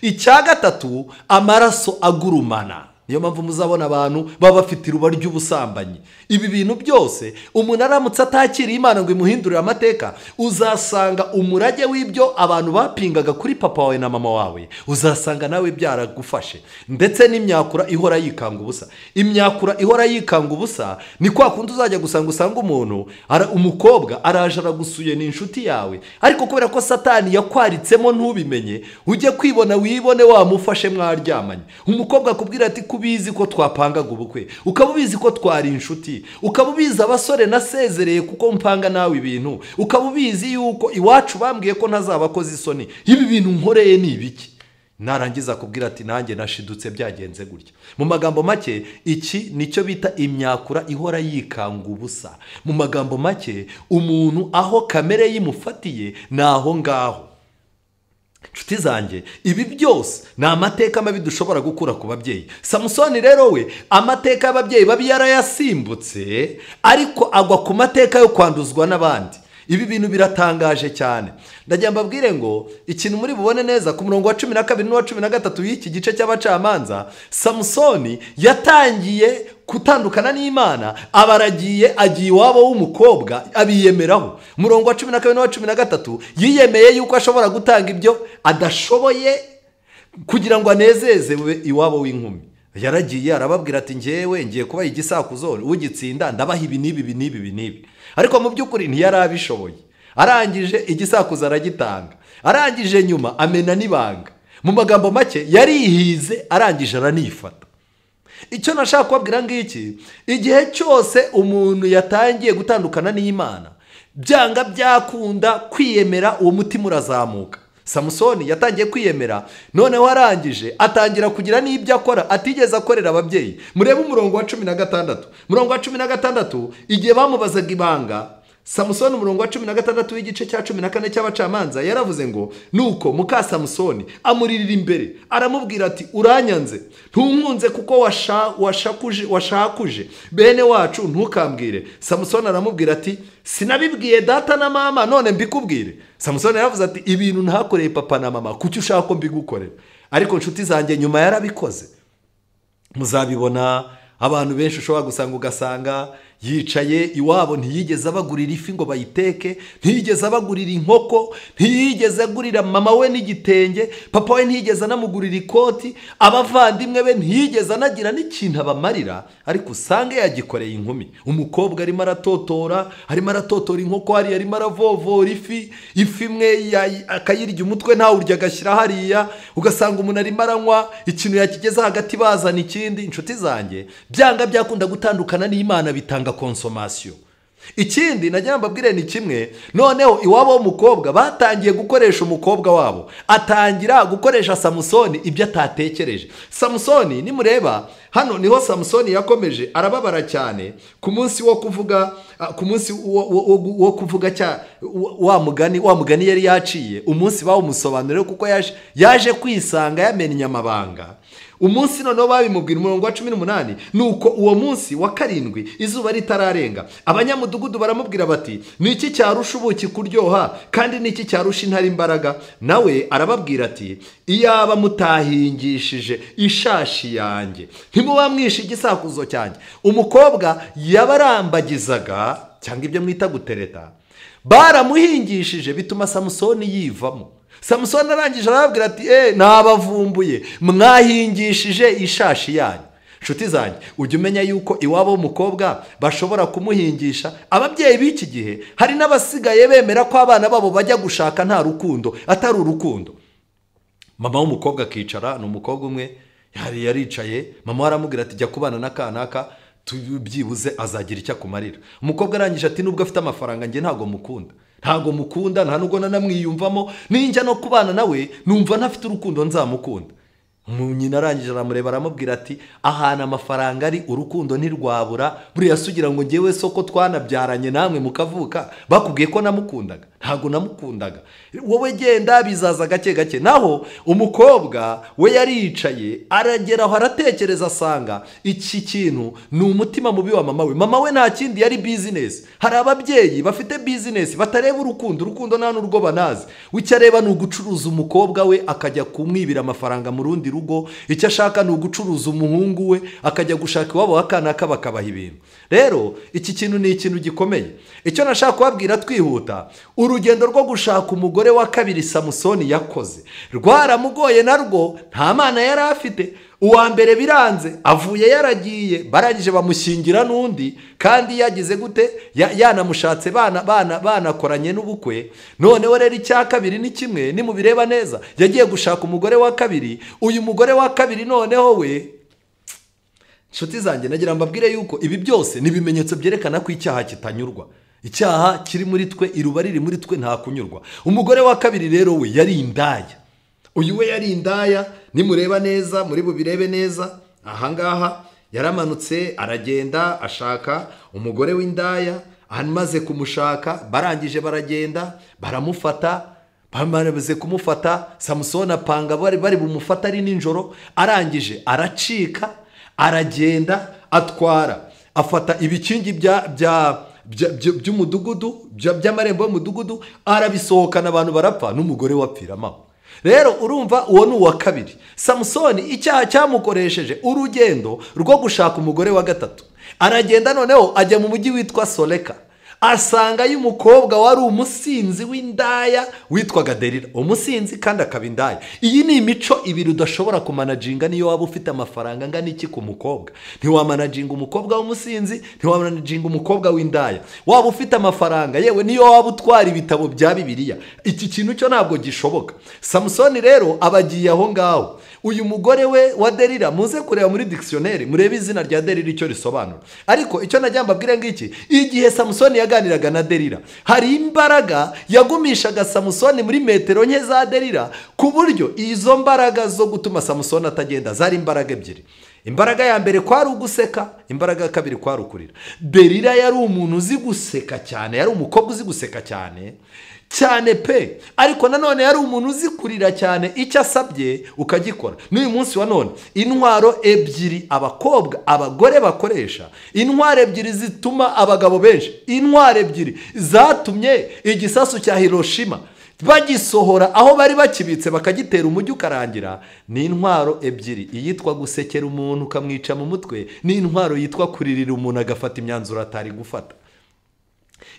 Icya gatatu, amaraso agurumana. Niyo mpamvu muzabona abantu baba bafite iruba ry'ubusambanyi. Ibi bintu byose umuntu aramutse atakiriye Imana ngo imuhindurire amateka, uzasanga umurage w'ibyo abantu bapingaga kuri papa wawe na mama wawe, uzasanga nawe byaragufashe. Ndetse n'imyakura ihora yikanga ubusa. Imyakura ihora yikanga ubusa ni kwa kundi uzajya gusanga usanga umuntu, umukobwa araje aragusuye, ni inshuti yawe, ariko kubera ko Satani yakwaritsemo ntubimenye, ujye kwibona wibone wamufashe mwaryamanye. Umukobwa akubwira ati kubizi ko twapangaga ubukwe, ukaba ubizi ko twari inshuti, ukaba ubizi abasore nasezereye kuko mpanga nawe ibintu, ukaba ubizi yuko iwacu bambwiye ko ntazabakoze isoni, ibi bintu nkoreye ni ibiki? Narangiza kubwira ati nanjye nashidutse byagenze gutya. Mu magambo make, iki nicyo bita imyakura ihora yikanga ubusa. Mu magambo make, umuntu aho kamere yimufatiye naho ngaho. Inshuti zanjye, ibi byose ni amateka mabi dushobora gukura ku babyeyi. Samusoni rero we amateka y'ababyeyi babi yarayasimbutse, ariko agwa ku mateka yo kwanduzwa n'abandi. Ibi bintu biratangaje cyane. Ndagira mbabwire ngo ikintu muri bubone neza ku murongo wa 12 n'uwa 13 y'iki gice cy'abacamanza, Samusoni yatangiye kutandukana n'Imana, abaragiye agiye iwabo w'umukobwa abiyemeraho. Umurongo wa 12 n'uwa 13 yiyemeye yuko ashobora gutanga ibyo adashoboye kugira ngo anezeze iwabo w'inkumi. Yaragiye arababwira ati ngewe ngiye kubaha igisakuzo, ugitsinda ndabaha ibi n'ibi ibi n'ibi ibi n'ibi. Ariko mu by'ukuri ntiyarabishoboye. Arangije igisakuzo aragitanga, arangije nyuma amena n'ibanga. Mu magambo make yarihize, arangije aranifata. Icyo nashaka kubabwira ngiki, igihe cyose umuntu yatangiye gutandukana n'Imana, byanga byakunda kwiyemera, uwo mutima urazamuka. Samusoni yatangiye kwiyemera, noneho arangije atangira kugira n'ibyo akora atigeze akorera ababyeyi. Murebe umurongo wa 16. Umurongo wa 16, igihe bamubazaga ibanga, Samusoni umurongo wa 16 w'igice cya 14 cy'abacamanza yaravuze ngo nuko muka Samusoni amuririra imbere aramubwira ati uranyanze, ntunkunze kuko washakuje bene wacu, ntukambwire. Samusoni aramubwira ati sinabibwiye data na mama, none mbikubwire. Samusoni yaravuze ati ibintu ntakoreye papa na mama, kuki ushaka ko mbigukorera? Ariko nshuti zanjye nyuma yarabikoze. Muzabibona abantu benshi ushobora gusanga ugasanga yicaye iwabo, ntiyigeze abagurira ifi ngo bayiteke, ntiyigeze abagurira inkoko, ntiyigeze agurira mama we n'igitenge, papa we ntiyigeze anamugurira ikoti, abavandimwe be ntiyigeze anagira n'ikintu abamarira, ariko usange yagikoreye inkumi. Umukobwa arimo aratotora, arimo aratotora inkoko hariya, arimo aravovora ifi, ifi imwe akayirya umutwe ntawurya agashyira hariya, ugasanga umuntu arimo aranywa ikintu yakigeza hagati bazana ikindi. Inshuti zanjye, byanga byakunda gutandukana n'Imana bitanga consommation. Ikindi nagira mbabwire ni kimwe, noneho iwabo w'umukobwa batangiye gukoresha umukobwa wabo, atangira gukoresha Samusoni ibyo atatekereje. Samusoni nimureba hano niho Samusoni yakomeje arababara cyane ku munsi wo kuvuga, ku munsi wo kuvuga cya wa mugani yari yaciye, umunsi bawumusobanurire kuko yaje kwisanga yamennye amabanga. Umunsi noneho babimubwira umurongo wa 18, nuko uwo munsi wa 7 izuba ritararenga, abanyamudugudu baramubwira bati niki cyarusha ubuki kuryoha, kandi niki cyarusha intare imbaraga? Nawe arababwira ati iyaba mutahingishije ishashi yanjye, ntimuba mwishe igisakuzo cyanjye. Umukobwa yabarambagizaga, cyangwa ibyo mwita gutereta, baramuhingishije bituma Samusoni yivamo. Samusoni arangije arababwira ati nabavumbuye, mwahingishije ishashi yanyu. Nshuti zanjye, ujya umenya yuko iwabo w'umukobwa bashobora kumuhingisha. Ababyeyi b'iki gihe hari n'abasigaye bemera ko abana babo bajya gushaka nta rukundo, atari urukundo. Mama w'umukobwa akicara, ni umukobwa umwe yari yaricaye, mama aramubwira ati jya kubana n'akanaka byibuze azagira icyo akumarira. Umukobwa arangije ati nubwo afite amafaranga njye ntago mukunda, ntago mukunda, nta nubwo nanamwiyumvamo, ninjya no kubana nawe numva ntafite urukundo nzamukunda. Nyina arangije aramureba aramubwira ati ahantu amafaranga ari urukundo ntirwabura, buriya sugira ngo ngewe soko twanabyaranye namwe mukavuka bakubwiye ko namukundaga, ntago namukundaga, wowe genda bizaza gake gake. Naho umukobwa we yaricaye arageraho aratekereza asanga iki kintu ni umutima mubi wa mama we. Mama we nta kindi yari business. Hari ababyeyi bafite business batareba urukundo, urukundo nta n'urwo banazi, icyo areba ni ugucuruza umukobwa we akajya kumwibira amafaranga mu rundi rugo, icyo ashaka ni ugucuruza umuhungu we akajya gushaka iwabo akanaka bakabaha ibintu. Rero iki kintu ni ikintu gikomeye. Icyo nashaka kubabwira twihuta, urugendo rwo gushaka umugore wa kabiri Samusoni yakoze rwaramugoye, narwo nta mana yari afite. Uwa mbere biranze avuye yaragiye, barangije bamushyingira n'undi, kandi yagize gute, yanamushatse banakoranye n'ubukwe. Noneho rero icya kabiri ni kimwe, nimubireba neza yagiye gushaka umugore wa kabiri. Uyu mugore wa kabiri noneho we, nshuti zanjye, nagira mbabwire yuko ibi byose ni ibimenyetso byerekana ko icyaha kitanyurwa. Icyaha kiri muri twe, iruba riri muri twe, nta kunyurwa. Umugore wa kabiri rero we yari indaya. Uyu we yari indaya, nimureba neza muri bubirebe neza ahangaha yaramanutse aragenda ashaka umugore w'indaya. Amaze kumushaka barangije baragenda baramufata, bamaze kumufata Samusoni apanga bari bumufata ari nijoro, arangije aracika aragenda atwara afata ibikingi by'umudugudu by'amarembo y'umudugudu arabisohokana, abantu barapfa n'umugore wapfiramo. Rero urumva uwo ni uwa kabiri. Samusoni icyaha cyamukoresheje urugendo rwo gushaka umugore wa gatatu. Aragenda noneho ajya mu mujyi witwa Soleka. Asangayo umukobwa wari umusinzi w'indaya witwaga Delila, umusinzi kandi akaba indaya. Iyi ni imico ibiri udashobora kumanajinga niyo waba ufite amafaranga angana iki ku mukobwa. Ntiwamanajinga umukobwa w'umusinzi, ntiwamanajinga umukobwa w'indaya. Waba ufite amafaranga, yewe niyo waba utwara ibitabo bya Bibiliya, iki kintu cyo ntabwo gishoboka. Samusoni rero abagiye aho ngaho. Uyu mugore we wa Delila, muze kureba muri dictionnaire murebe izina rya Delila icyo risobanura. Ariko icyo najya mbabwire ngiki, igihe Samusoni yaganiraga na Delila, hari imbaraga yagumishaga Samusoni muri metero nke za Delila, ku buryo izo mbaraga zo gutuma Samusoni atagenda zari imbaraga ebyiri. Imbaraga ya mbere kwari uguseka, imbaraga ya kabiri kwari ukurira. Delila yari umuntu uzi guseka cyane, yari umukobwa uzi guseka cyane cyane pe, ariko nanone yari umuntu uzi kurira cyane, icyo asabye ukagikora. N'uyu munsi wa none intwaro ebyiri abakobwa abagore bakoresha, intwaro ebyiri zituma abagabo benshi, intwaro ebyiri zatumye igisasu cya Hiroshima bagisohora aho bari bakibitse bakagitera umujyi ukarangira, ni intwaro ebyiri. Iyitwa gusekera umuntu ukamwica mu mutwe, ni intwaro yitwa kuririra umuntu agafata imyanzuro atari gufata.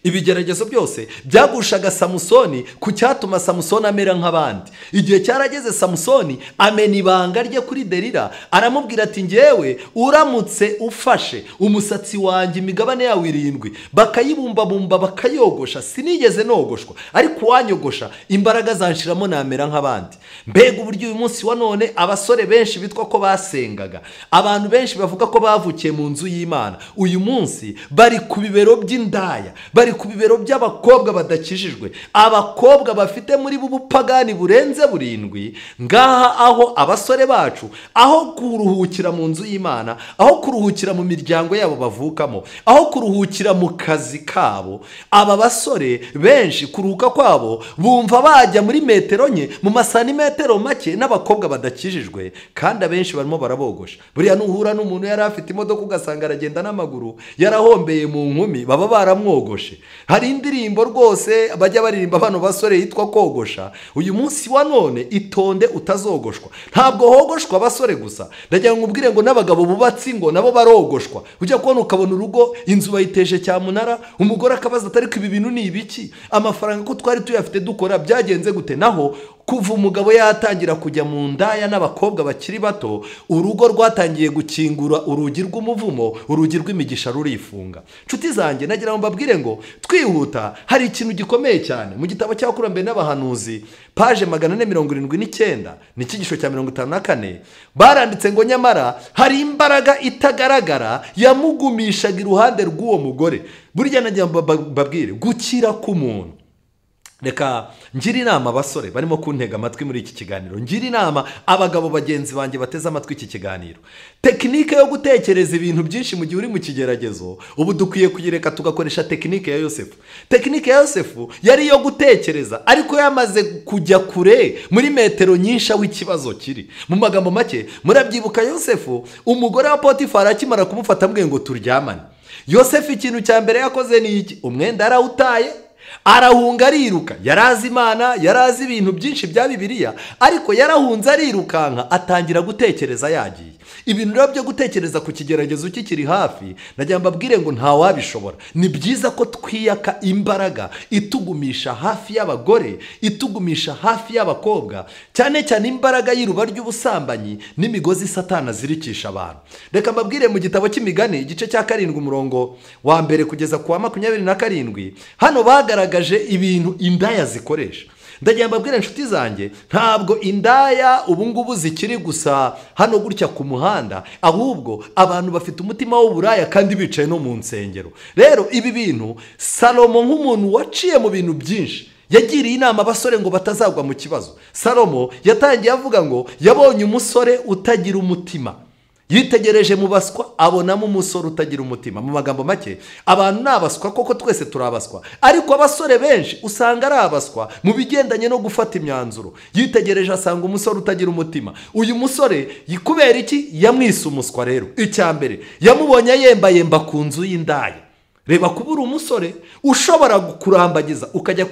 Ibigeragezo byose byagushaga Samusoni ku cyatuma Samusoni amera nk'abandi. Igihe cyarageze Samusoni amena ibanga rye kuri Delila, aramubwira ati ngewe uramutse ufashe umusatsi wanjye imigabane yawe 7 bakayibumbabumba bakayogosha, sinigeze nogoshwa, ariko wanyogosha imbaraga zanshiramo namera nk'abandi. Mbega uburyo uyu munsi wa none abasore benshi bitwa ko basengaga, abantu benshi bavuga ko bavukiye mu nzu y'Imana, uyu munsi bari ku bibero by'indaya, bari ku bibero by'abakobwa badakijijwe, abakobwa bafite muri bo ubupagani burenze 7. Ngaha aho abasore bacu, aho kuruhukira mu nzu y'Imana, aho kuruhukira mu miryango yabo bavukamo, aho kuruhukira mu kazi kabo, aba basore benshi kuruhuka kwabo bumva bajya muri metero nke, mu masanimetero make n'abakobwa badakijijwe, kandi abenshi barimo barabogosha. Buriya nuhura n'umuntu yari afite imodoka ugasanga aragenda n'amaguru, yarahombeye mu nkumi, baba baramwogoshe. Hari indirimbo rwose bajya baririmba bano basore yitwa kogosha. Uyu munsi wa none itonde utazogoshwa. Ntabwo hogoshwa abasore gusa, ndagira ngo ubwire ngo n'abagabo bubatse ingo nabo barogoshwa. Ujya kubona ukabona urugo inzu bayiteje cyamunara, umugore akabaza atari ko ibi bintu ni ibiki, amafaranga ko twari tuyafite dukora byagenze gute? Naho kuva umugabo yatangira kujya mu ndaya n'abakobwa bakiri bato, urugo rwatangiye gukingura urugi rw'umuvumo, urugi rw'imigisha rurifunga. Nshuti zanjye, nagira ngo mbabwire ngo twihuta, hari ikintu gikomeye cyane mu gitabo cy'abakurambere n'abahanuzi, page 479, ni icyigisho cya 54, baranditse ngo nyamara hari imbaraga itagaragara yamugumishaga iruhande rw'uwo mugore. Burya nagira ngo mbabwire gukira k'umuntu. Reka ngira inama abasore barimo kuntega amatwi muri iki kiganiro, ngira inama abagabo bagenzi banjye bateze amatwi iki kiganiro. Tekinike yo gutekereza ibintu byinshi mu gihe uri mu kigeragezo, ubu dukwiye kuyireka tugakoresha tekinike ya Yosefu. Tekinike ya Yosefu yari iyo gutekereza, ariko yamaze kujya kure muri metero nyinshi aho ikibazo kiri. Mu magambo make, murabyibuka Yosefu, umugore wa Potifari akimara kumufata amubwiye ngo turyamane. Yosefu ikintu cya mbere yakoze ni iki? Umwenda arawutaye, arahunga ariruka. Yarazi Imana, yarazi ibintu byinshi bya Bibiliya, ariko yarahunze arirukanka, atangira gutekereza yagiye. Ibintu rero byo gutekereza ku kigeragezo kikiri hafi, nagira mbabwire ngo nta wabishobora. Ni byiza ko twiyaka imbaraga itugumisha hafi y'abagore, itugumisha hafi y'abakobwa, cyane cyane imbaraga y'iruba ry'ubusambanyi n'imigozi Satana azirikisha abantu. Reka mbabwire mu gitabo cy'Imigani igice cya 7 umurongo wa mbere kugeza ku wa 27, hano bagaragaje ibintu indaya zikoresha. Ndagira mbabwire inshuti zanjye, ntabwo indaya ubu ngubu zikiri gusa hano gutya ku muhanda, ahubwo abantu bafite umutima w'uburaya kandi bicaye no mu nsengero. Rero ibi bintu Salomo nk'umuntu waciye mu bintu byinshi yagiriye inama abasore ngo batazagwa mu kibazo. Salomo yatangiye avuga ngo yabonye umusore utagira umutima. Yitegereje mu baswa abonamo umusore utagira umutima. Mu magambo make, abantu ni abaswa koko, twese turabaswa, ariko abasore benshi usanga ari abaswa mu bigendanye no gufata imyanzuro. Yitegereje asanga umusore utagira umutima. Uyu musore kubera iki yamwise umuswa? Rero icya mbere yamubonye yemba yemba ku nzu y'indaya. Reba kubura umusore ushobora kurambagiza ukajya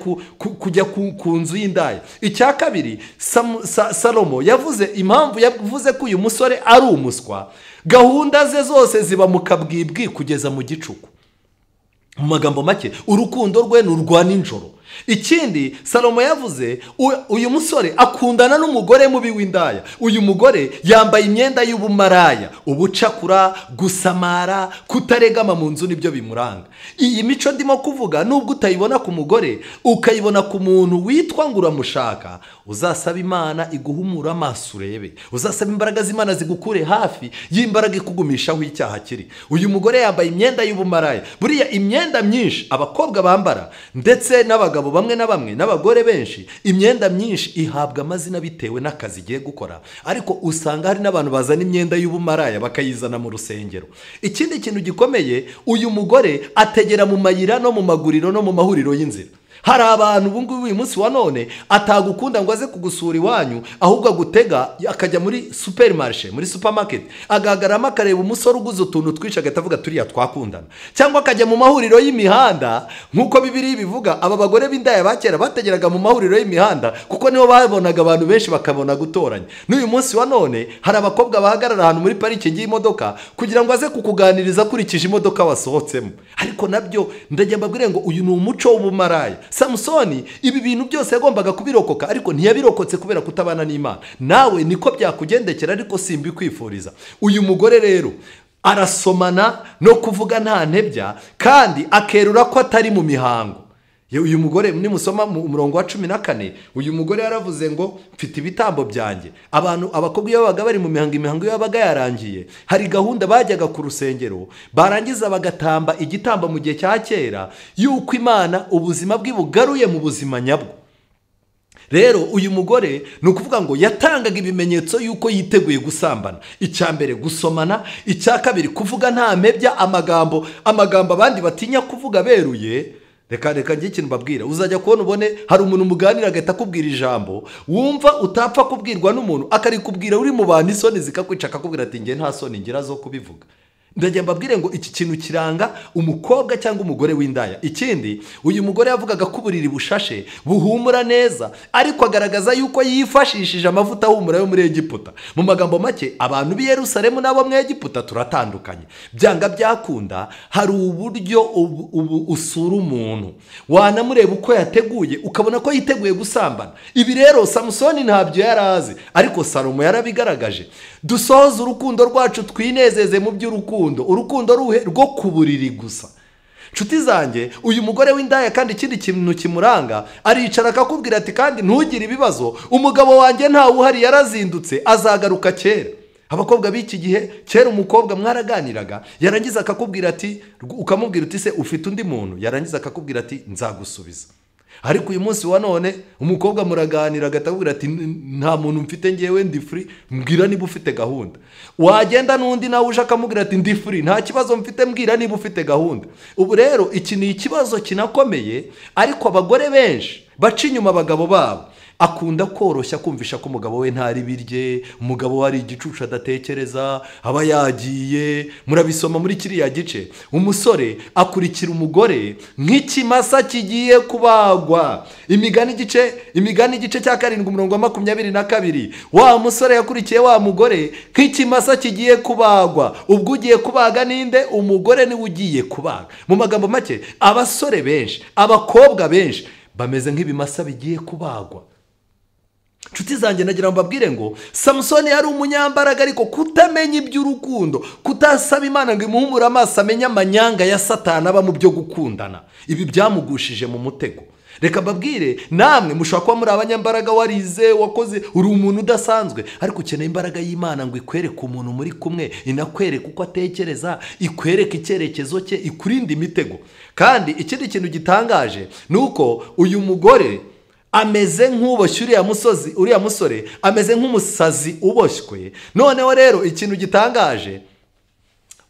kujya ku nzu y'indaya. Icya kabiri, Salomo yavuze impamvu yavuze ko uyu musore ari umuswa. Gahunda ze zose ziba mu kabwibwi kugeza mu gicuku. Mu magambo make, urukundo rwe ni urwa nijoro. Ikindi Salomo yavuze, uyu musore akundana n'umugore mubi w'indaya. Uyu mugore yambaye imyenda y'ubumaraya, ubucakura, gusamara, kutaregama mu nzu nibyo bimuranga. Iyi mico ndimo kuvuga, nubwo utayibona ku mugore ukayibona ku muntu witwa ngo uramushaka, uzasaba Imana iguhumura amaso urebe, uzasaba imbaraga z'Imana zigukure hafi y'imbaraga ikugumishaho icyaha kiri. Uyu mugore yambaye imyenda y'ubumaraya. Buriya imyenda myinshi abakobwa bambara ndetse n'abagabo bamwe na bamwe n'abagore benshi, imyenda myinshi ihabwa amazina bitewe n'akazi igiye gukora, ariko usanga hari n'abantu bazana imyenda y'ubumaraya bakayizana mu rusengero. Ikindi kintu gikomeye, uyu mugore ategera mu mayira no mu maguriro no mu mahuriro y'inzira. Hari abantu ubu ngubu uyu munsi wa none atagukunda ngo aze kugusura iwanyu, ahubwo agutega akajya muri supermarché, muri supermarket, agahagaramo akareba umusore uguze utuntu twinshi agahita avuga turiya twakundana, cyangwa akajya mu mahuriro y'imihanda. Nk'uko Bibiliya ibivuga, aba bagore b'indaya ba kera bategeraga mu mahuriro y'imihanda kuko niho babonaga abantu benshi bakabona gutoranya. N'uyu munsi wa none hari abakobwa bahagarara ahantu muri parikingi y'imodoka kugira ngo aze kukuganiriza akurikije imodoka wasohotsemo. Ariko nabyo ndajya mbabwire ngo uyu ni umuco w'ubumaraya. Samusoni ibi bintu byose yagombaga kubirokoka, ariko ntiyabirokotse kubera kutabana n'Imana. Nawe niko byakugendekera, ariko simbikwifuriza. Uyu mugore rero arasomana no kuvuga nta ntebya, kandi akerura ko atari mu mihango. Uyu mugore nimusoma mu murongo wa 14, uyu mugore yaravuze ngo mfite ibitambo byanjye. Abantu abakobwa iyo babaga bari mu mihango, imihango yabaga yarangiye, hari gahunda bajyaga ku rusengero barangiza bagatamba igitambo mu gihe cya kera yuko Imana ubuzima bwe bugaruye mu buzima nyabwo. Rero uyu mugore ni ukuvuga ngo yatangaga ibimenyetso yuko yiteguye gusambana. Icya mbere gusomana, icya kabiri kuvuga nta mpebya, amagambo abandi batinya kuvuga beruye. Reka njye ikintu mbabwira, uzajya kubona ubone hari umuntu muganira agahita akubwira ijambo wumva utapfa kubwirwa n'umuntu, akarikubwira uri mu bantu isoni zikakwica, akakubwira ati nge nta soni ngira zo kubivuga. Ndajya mbabwire ngo iki kintu kiranga umukobwa cyangwa umugore w'indaya. Ikindi, uyu mugore yavugaga ko uburiri bushashe buhumura neza, ariko agaragaza yuko yifashishije amavuta ahumura yo muri Egiputa. Mu magambo make, abantu b'i Yerusalemu n'abo mu Egiputa turatandukanye. Byanga byakunda hari uburyo usura umuntu, wanamureba uko yateguye ukabona ko yiteguye gusambana. Ibi rero Samusoni ntabyo yarazi, ariko Salomo yarabigaragaje. Dusohoze urukundo rwacu, twinezeze mu by'urukundo, urukundo ruhe rwo ku buriri gusa. Nshuti zanjye, uyu mugore w'indaya kandi ikindi kintu kimuranga, aricara akakubwira ati kandi ntugire ibibazo, umugabo wanjye ntawe uhari yarazindutse, azagaruka kera. Abakobwa b'iki gihe, kera umukobwa mwaraganiraga, yarangiza akakubwira ati, ukamubwira uti se ufite undi muntu, yarangiza akakubwira ati nzagusubiza. Ariko uyu munsi wa none umukobwa muraganira agatabwira ati nta muntu mfite ngewe ndi free, mbwira niba ufite gahunda. Wagenda n'undi nawe uje akamubwira ati ndi free, nta kibazo mfite, mbwira niba ufite gahunda. Ubu rero iki ni ikibazo kinakomeye, ariko abagore benshi baca inyuma abagabo babo. Akunda koroshya kumvisha ko umugabo we ntari birye, umugabo we ari igicucu adatekereza, aba yagiye. Murabisoma muri kiriya gice, umusore akurikira umugore nk'ikimasa kigiye kubagwa. Imigani igice cya 7 umurongo wa 22, wa musore yakurikiye wa mugore nk'ikimasa kigiye kubagwa. Ubwo ugiye kubaga ninde? Umugore niwe ugiye kubaga. Mu magambo make, abasore benshi, abakobwa benshi bameze nk'ibimasa bigiye kubagwa. Nshuti zanjye, nagira ngo mbabwire ngo Samusoni yari umunyambaraga, ariko kutamenya iby'urukundo, kutasaba Imana ngo imuhumure amaso amenye amanyanga ya Satani aba mu byo gukundana, ibi byamugushije mu mutego. Reka mbabwire, namwe mushobora kuba muri abanyambaraga, warize, wakoze, uri umuntu udasanzwe, ariko ukeneye imbaraga y'Imana ngo ikwereke umuntu muri kumwe, inakwereke uko atekereza, ikwereke icyerekezo cye, ikurinde imitego. Kandi ikindi kintu gitangaje ni uko uyu mugore ameze nk'uboshye uriya musozi, uriya musore ameze nk'umusazi uboshywe. Noneho rero ikintu gitangaje,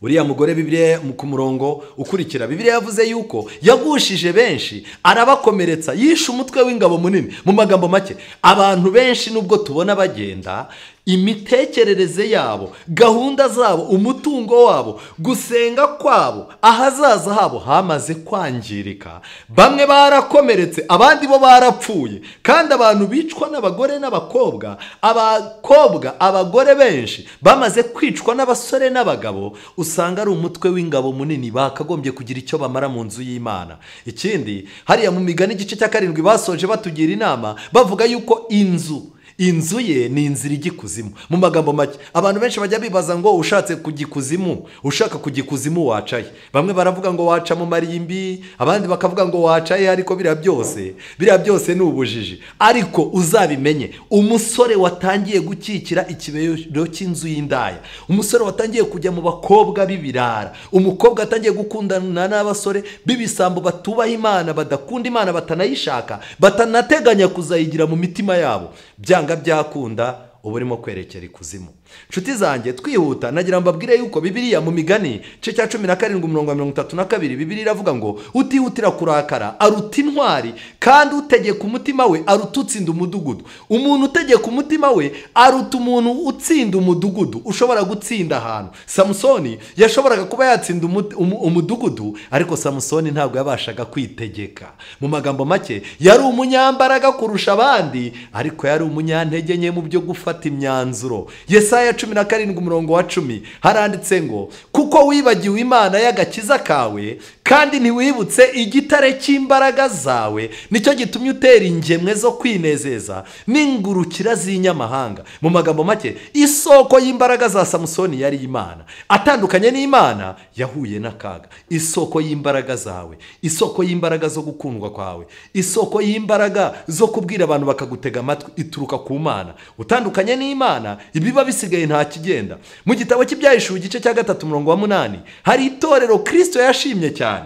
uriya mugore Bibiliya ku murongo ukurikira, Bibiliya yavuze yuko yagushije benshi arabakomeretsa, yishe umutwe w'ingabo munini. Mu magambo make, abantu benshi nubwo tubona bagenda, Imitekerereze yabo, gahunda zabo, umutungo wabo, gusenga kwabo, ahazaza habo hamaze kwangirika. Bamwe barakomeretse, abandi bo barapfuye. Kandi abantu bicwa n'abagore n'abakobwa, abakobwa, abagore benshi bamaze kwicwa n'abasore n'abagabo, usanga ari umutwe w'ingabo munini bakagombye kugira icyo bamara mu nzu y'Imana. Ikindi, hariya mu Migani igice cya 7 basoje batugira inama bavuga yuko inzu ye ni inzira ijya ikuzimu. Mu magambo make, abantu benshi bajya bibaza ngo ushatse kujya ikuzimu, ushaka kujya ikuzimu wacaye. Bamwe baravuga ngo waca mu marimbi, abandi bakavuga ngo wacaye, ariko biriya byose ni ubujiji. Ariko uzabimenye, umusore watangiye gukikira ikibero cy'inzu y'indaya, umusore watangiye kujya mu bakobwa b'ibirara, umukobwa atangiye gukundana n'abasore b'ibisambo batubaha Imana, badakunda Imana, batanayishaka, batanateganya kuzayigira mu mitima yabo, byanga byakunda uba urimo kwerekera ikuzimu. Nshuti zanjye, twihuta nagira mbabwire yuko Bibiliya mu Migani igice cya 17 umurongo wa 32, Bibiliya iravuga ngo utihutira kurakara aruta intwari, kandi utegeka umutima we aruta utsinda umudugudu. Umuntu utegeka umutima we aruta umuntu utsinda umudugudu, ushobora gutsinda ahantu. Samusoni yashoboraga kuba yatsinda umudugudu, ariko Samusoni ntabwo yabashaga kwitegeka. Mu magambo make, yari umunyambaraga kurusha abandi, ariko yari umunyantege nke mu byo gufata imyanzuro. Yesaya 17 umurongo wa 10 haranditse ngo kuko wibagiwe Imana y'agakiza kawe, kandi ntiwibutse igitare cy'imbaraga zawe, nicyo gitumye utera ingemwe zo kwinezeza n'ingurukira z'inyamahanga. Mu magambo make, isoko y'imbaraga za Samusoni yari Imana. Atandukanye n'Imana yahuye n'akaga. Isoko y'imbaraga zawe, isoko y'imbaraga zo gukundwa kwawe, isoko y'imbaraga zo kubwira abantu bakagutega amatwi ituruka ku Mana. Utandukanye n'Imana ibiba bisigaye nta kigenda. Mu gitabo cy'Ibyahishuwe igice cya 3 umurongo wa 8 hari itorero Kristo yashimye cyane.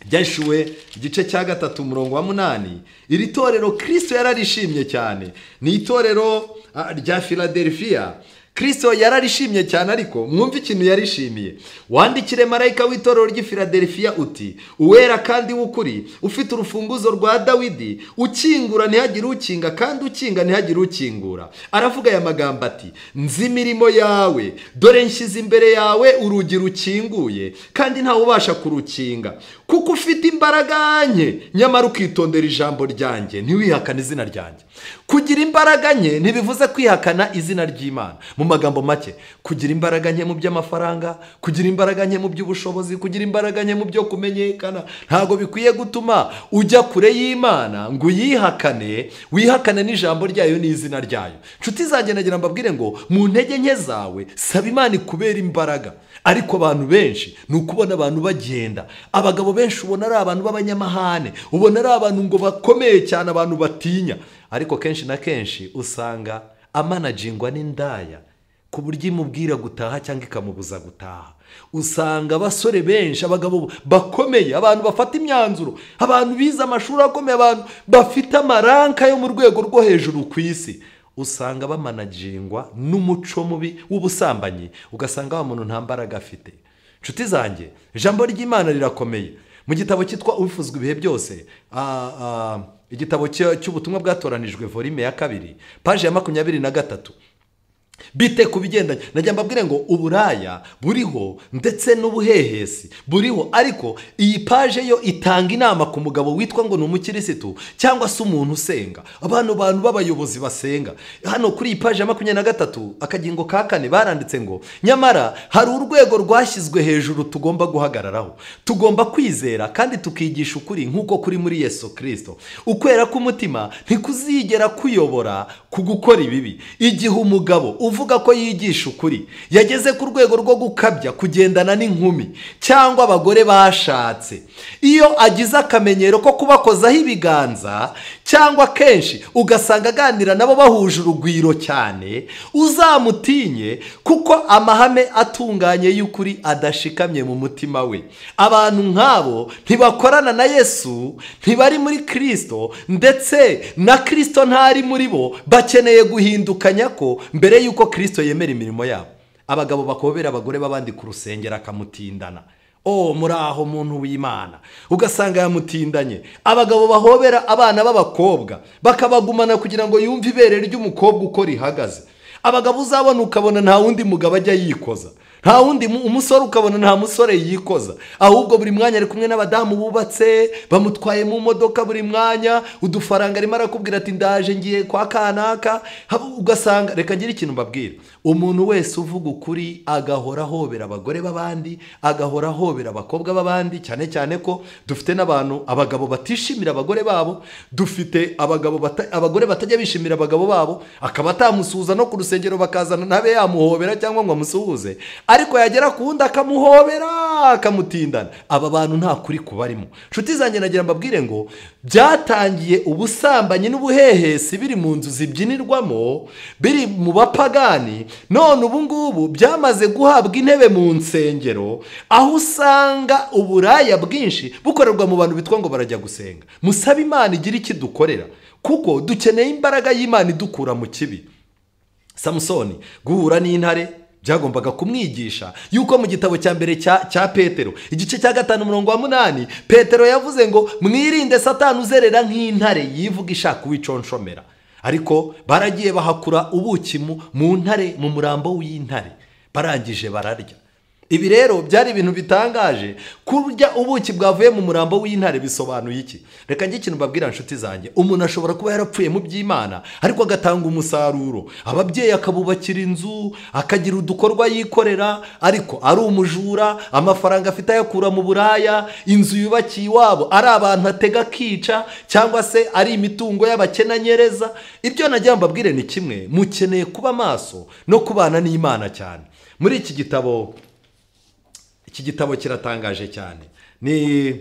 Ibyahishuwe igice cya 3 umurongo wa 8, iri torero Kristo yararishimye cyane. Ni itorero rya Philadelphia. Kristo yararishimye cyane, ariko mwumve ikintu yarishimiye. Wandikire marayika w'itorero ry'i Philadelphia uti: uwera kandi w'ukuri, ufite urufunguzo rwa Dawidi, ukingura ntihagire ukinga, kandi ukinga ntihagire ukingura. Aravuga aya magambo ati: nzi imirimo yawe, dore nshyize imbere yawe urugi rukinguye, kandi ntawe ubasha kurukinga, kuko ufite imbaraga nke, nyamara ukitondera ijambo ryanjye, ntiwihakane izina ryanjye. Kugira imbaraga nke ntibivuze kwihakana izina ry'Imana. Mu magambo make, kugira imbaraga nke mu by'amafaranga, kugira imbaraga nke mu by'ubushobozi, kugira imbaraga nke mu byo kumenyekana, ntago bikwiye gutuma ujya kure y'Imana ngo uyihakane, wihakane n'ijambo ryayo n'izina ryayo. Nshuti zanjye, nagira mbabwire ngo mu ntege nke zawe saba Imana ikubera imbaraga. Ariko abantu benshi ni ukubona abantu bagenda, abagabo benshi ubona ari abantu b'abanyamahane, ubona ari abantu ngo bakomeye cyane, abantu batinya, ariko kenshi na kenshi usanga amanajingwa n'indaya ku buryo imubwira gutaha cyangwa ikamubuza gutaha. Usanga abasore benshi, abagabo bakomeye, abantu bafata imyanzuro, abantu bize amashuri akomeye, abantu bafite amaranka yo mu rwego rwo hejuru ku isi, usanga bamanajingwa n'umuco mubi w'ubusambanyi, ugasanga wa muntu nta mbaraga afite. Nshuti zanjye, ijambo ry'Imana rirakomeye. Mu gitabo cyitwa Uwifuzwa ibihe byose, igitabo cy'ubutumwa bwatoranijwe volume ya 2 page ya 23, bite ku bigendanye, najya mbabwire ngo uburaya buriho ndetse n'ubuhehesi buriho, ariko iyi page yo itanga inama ku mugabo witwa ngo ni umukirisitu cyangwa se umuntu usenga, abantu b'abayobozi basenga. Hano kuri iyi page ya 23 akagingo ka 4 baranditse ngo nyamara hari urwego rwashyizwe hejuru tugomba guhagararaho, tugomba kwizera kandi tukigisha ukuri nk'uko kuri muri Yesu Kristo. Ukwera k'umutima ntikuzigera kuyobora ku gukora ibibi. Igihe umugabo uvuga ko yigisha ukuri yageze ku rwego rwo gukabya kugendana n'inkumi cyangwa abagore bashatse, iyo agize akamenyero ko kubakozaho ibiganza cyangwa kenshi ugasanga aganira nabo bahuje urugwiro cyane, uzamutinye kuko amahame atunganye y'ukuri adashikamye mu mutima we. Abantu nk'abo ntibakorana na Yesu, ntibari muri Kristo, ndetse na Kristo ntari muri bo. Bakeneye guhindukanya ko mbere yuko Kristo yemera imirimo yabo. Abagabo bakobera abagore b'abandi ku rusengero akamutindana. Oh, muraho muntu w'Imana, ugasanga yamutindanye. Abagabo bahobera abana b'abakobwa bakabagumana kugira ngo yumve ibere ry'umukobwa uko rihagaze. Abagabo uzabona ukabona nta wundi mugabo ajya yikoza, nta wundi umusore ukabona nta musore yikoza, ahubwo buri mwanya ari kumwe n'abadamu bubatse, bamutwaye mu modoka buri mwanya, udufaranga arimo arakubwira ati ndaje ngiye kwa kanaka. Ugasanga, reka ngire ikintu mbabwira, umuntu wese uvuga ukuri agahora ahobera abagore b'abandi, agahora ahobera abakobwa b'abandi, cyane cyane ko dufite n'abantu, abagabo batishimira abagore babo, dufite abagabo abagore batajya bishimira abagabo babo, akaba atamusuhuza no ku rusengero bakazana ntabe yamuhobera cyangwa ngo amusuhuze, ariko yagera ku wundi akamuhobera akamutindana. Aba bantu nta kuri kubarimo. Nshuti zanjye, nagira mbabwire ngo byatangiye ubusambanyi n'ubuhehesi biri mu nzu zibyinirwamo, biri mu bapagani, none ubu ngubu byamaze guhabwa intebe mu nsengero, aho usanga uburaya bwinshi bukorerwa mu bantu bitwa ngo barajya gusenga. Musabe Imana igira iki dukorera, kuko dukeneye imbaraga y'Imana idukura mu kibi. Samusoni guhura n'intare byagombaga kumwigisha yuko mu gitabo cya mbere cya Petero igice cya 5 umurongo wa 8, Petero yavuze ngo mwirinde Satani uzerera nk'intare yivuga ishaka uwiconshomera. Ariko baragiye bahakura ubuki mu ntare, mu murambo w'intare, barangije bararya. Ibi rero byari ibintu bitangaje. Kurya ubuki bwavuye mu murambo w'intare bisobanuye iki? Reka njye ikintu mbabwira nshuti zanjye, umuntu ashobora kuba yarapfuye mu by'Imana ariko agatanga umusaruro, ababyeyi akabubakira inzu, akagira udukorwa yikorera, ariko ari umujura, amafaranga afite ayakura mu buraya, inzu yubakiye iwabo ari abantu atega akica, cyangwa se ari imitungo y'abakenanyereza. Ibyo nagira mbabwire ni kimwe, mukeneye kuba maso no kubana n'Imana cyane. Muri iki gitabo, iki gitabo kiratangaje cyane, ni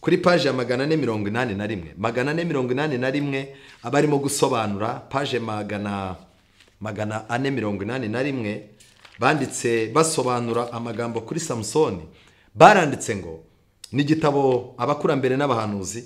kuri paje ya 481, 481 abarimo gusobanura paje 481, banditse basobanura amagambo kuri Samusoni. Baranditse ngo, ni igitabo abakurambere n'abahanuzi,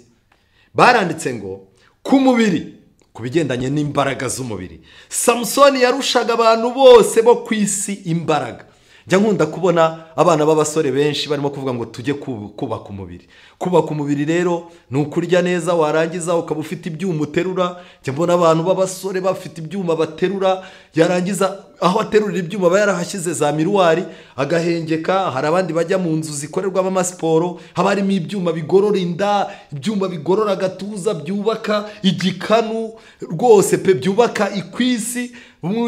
baranditse ngo ku mubiri, ku bigendanye n'imbaraga z'umubiri, Samusoni yarushaga abantu bose bo ku isi imbaraga. Njya nkunda kubona abana b'abasore benshi barimo kuvuga ngo tujye kubaka umubiri. Kubaka umubiri rero ni ukurya neza, warangiza ukaba ufite ibyuma uterura. Njya mbona abantu b'abasore bafite ibyuma baterura, yarangiza aho aterurira ibyuma aba yarahashyize za miruwari agahengeka. Hari abandi bajya mu nzu zikorerwamo amasiporo, haba harimo ibyuma bigorora inda, ibyuma bigorora agatuza, byubaka igikanu rwose pe, byubaka ikwisi.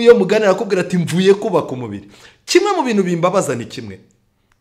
Iyo muganira akubwira ati mvuye kubaka umubiri. Kimwe mu bintu bimbabaza ni kimwe,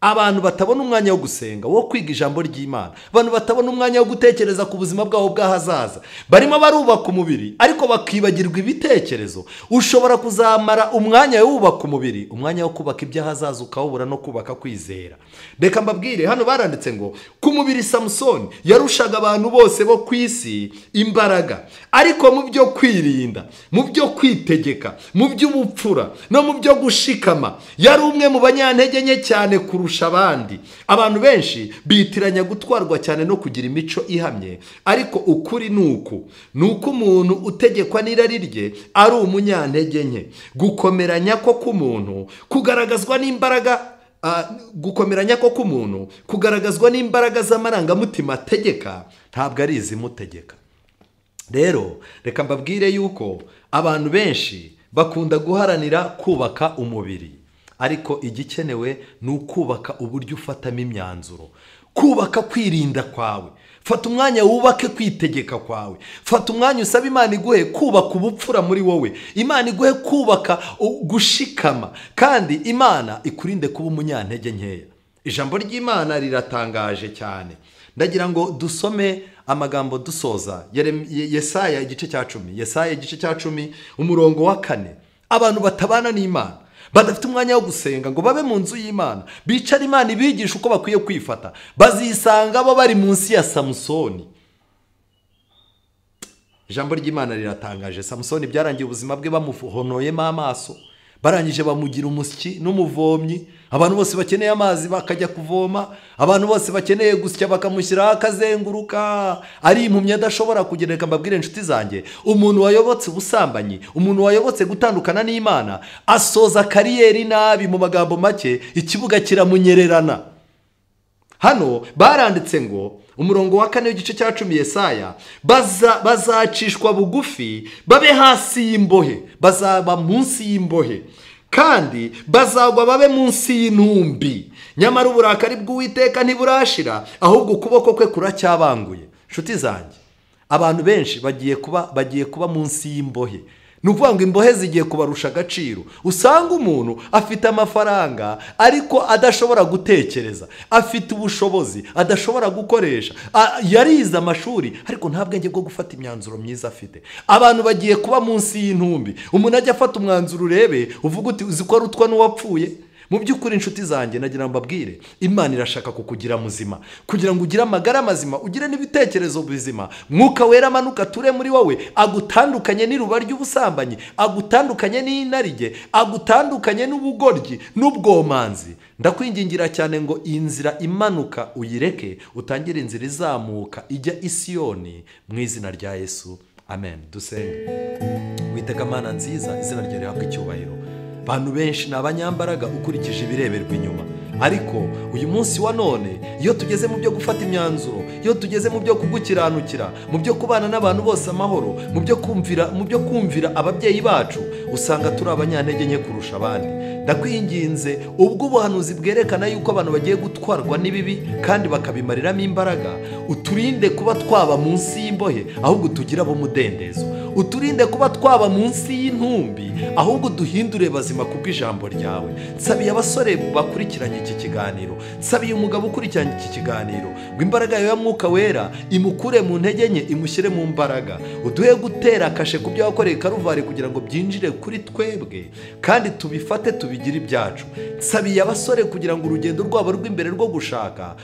abantu batabona umwanya wo gusenga, wo kwiga ijambo ry'Imana, abantu batabona umwanya wo gutekereza ku buzima bwabo bw'ahazaza, barimo barubaka umubiri ariko bakibagirwa ibitekerezo. Ushobora kuzamara umwanya wubaka umubiri, umwanya wo kubaka iby'ahazaza ukawubura no kubaka kwizera. Reka mbabwire, hano baranditse ngo ku mubiri Samusoni yarushaga abantu bose bo ku isi imbaraga, ariko mu byo kwirinda, mu byo kwitegeka, mu by'ubupfura no mu byo gushikama yari umwe mu banyantege nke cyane kurusha abandi. Abantu benshi bitiranya gutwarwa cyane no kugira imico ihamye, ariko ukuri nuku nuko umuntu utegekwa n'irari rye ari umunyantege nke. Gukomeranya ko k'umuntu kugaragazwa n'imbaraga, gukomeranya ko k'umuntu kugaragazwa n'imbaraga z'amarangamutima ategeka, ntabwo ari izimutegeka. Rero reka mbabwire yuko abantu benshi bakunda guharanira kubaka umubiri, ariko igikenewe ni ukubaka uburyo ufatamo imyanzuro, kubaka kwirinda kwawe. Fata umwanya wubake kwitegeka kwawe, fata umwanya usaba Imana iguhe kubaka ubupfura muri wowe, Imana iguhe kubaka gushikama, kandi Imana ikurinde kuba umunyantege nkeya. Ijambo ry'Imana riratangaje cyane. Ndagira ngo dusome amagambo dusoza. Yesaya igice cya 10, Yesaya igice cya 10 umurongo wa 4. Abantu batabana n'Imana, badafite umwanya wo gusenga ngo babe mu nzu y'Imana, bicara Imana ibigisha uko bakwiye kwifata, bazisanga bo bari munsi ya Samusoni. Ijambo ry'Imana riratangaje. Samusoni byarangiye ubuzima bwe bamuhonoyemo amaso, barangije bamugira umusyi n'umuvomyi. Abantu bose bakeneye amazi bakajya kuvoma, abantu bose bakeneye gusya bakamushyiraho akazenguruka, ari impumyi adashobora kugenda. Reka mbabwire inshuti zanjye, umuntu wayobotse ubusambanyi, umuntu wayobotse gutandukana n'Imana, asoza kariyeri nabi. Mu magambo make, ikibuga kiramunyererana. Hano baranditse ngo Umurongo wa 4 w'igice cya 10 Yesaya, bazacishwa bugufi babe hasi y'imbohe, bazaba munsi y'imbohe, kandi bazagwa babe munsi y'intumbi. Nyamara uburakari bw'Uwiteka ntiburashira, ahubwo ukuboko kwe kuracyabanguye. Nshuti zanjye, abantu benshi bagiye kuba munsi y'imbohe. Ni ukuvuga ngo imbohe zigiye kubarusha agaciro. Usanga umuntu afite amafaranga ariko adashobora gutekereza, afite ubushobozi adashobora gukoresha, yarize amashuri ariko nta bwenge bwo gufata imyanzuro myiza afite. Abantu bagiye kuba munsi y'intumbi. Umuntu ajya afata umwanzuro urebe uvuga uti uzi ko arutwa n'uwapfuye. Mu by'ukuri inshuti zanjye, nagira ngo mbabwire, Imana irashaka kukugira muzima, kugira ngo ugire amagara mazima, ugire n'ibitekerezo bizima. Mwuka Wera amanuka ture muri wowe, agutandukanye n'iruba ry'ubusambanyi, agutandukanye n'inarijye, agutandukanye n'ubugoryi n'ubwomanzi. Ndakwingingira cyane ngo inzira imanuka uyireke, utangire inzira izamuka ijya i Siyoni, mu izina rya Yesu, amen. Dusenge. Witeka Mana nziza, izina ryawe rihabwe icyubahiro. Abantu benshi ni abanyambaraga ukurikije ibireberwa inyuma, ariko uyu munsi wa none iyo tugeze mu byo gufata imyanzuro, iyo tugeze mu byo kugukiranukira, mu byo kubana n'abantu bose amahoro, mu byo kumvira ababyeyi bacu, usanga turi abanyantege nke kurusha abandi. Ndakwinginze, ubwo ubuhanuzi bwerekana yuko abantu bagiye gutwarwa n'ibibi kandi bakabimariramo imbaraga, uturinde kuba twaba munsi y'imbohe, ahubwo tugire abo mudendezo. Uturinde kuba twaba munsi y'intumbi, ahubwo duhindure bazima kubw'ijambo ryawe. Nsabiye abasore bakurikiranye iki kiganiro, nsabiye umugabo ukurikiranye iki kiganiro, ngo imbaraga yawe ya Mwuka Wera imukure mu ntege nke, imushyire mu mbaraga. Uduhe gutera kashe ku byo wakoreye Karuvari kugira ngo byinjire kuri twebwe kandi tubifate tubigire ibyacu. Nsabiye abasore kugira ngo urugendo rwabo rw'imbere rwo gushaka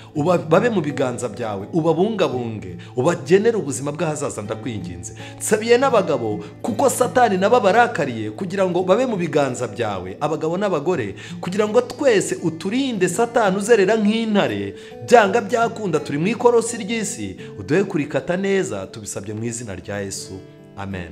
babe mu biganza byawe, ubabungabunge, ubagenere ubuzima bw'ahazaza. Ndakwinginze. Nsabiye n'abagabo, kuko Satani nabo barakariye, kugira ngo babe mu biganza byawe, abagabo n'abagore, kugira ngo twese uturinde Satani uzerera nk'intare. Byanga byakunda turi mu ikorosi ry'isi, uduhe kurikata neza. Tubisabye mu izina rya Yesu, amen.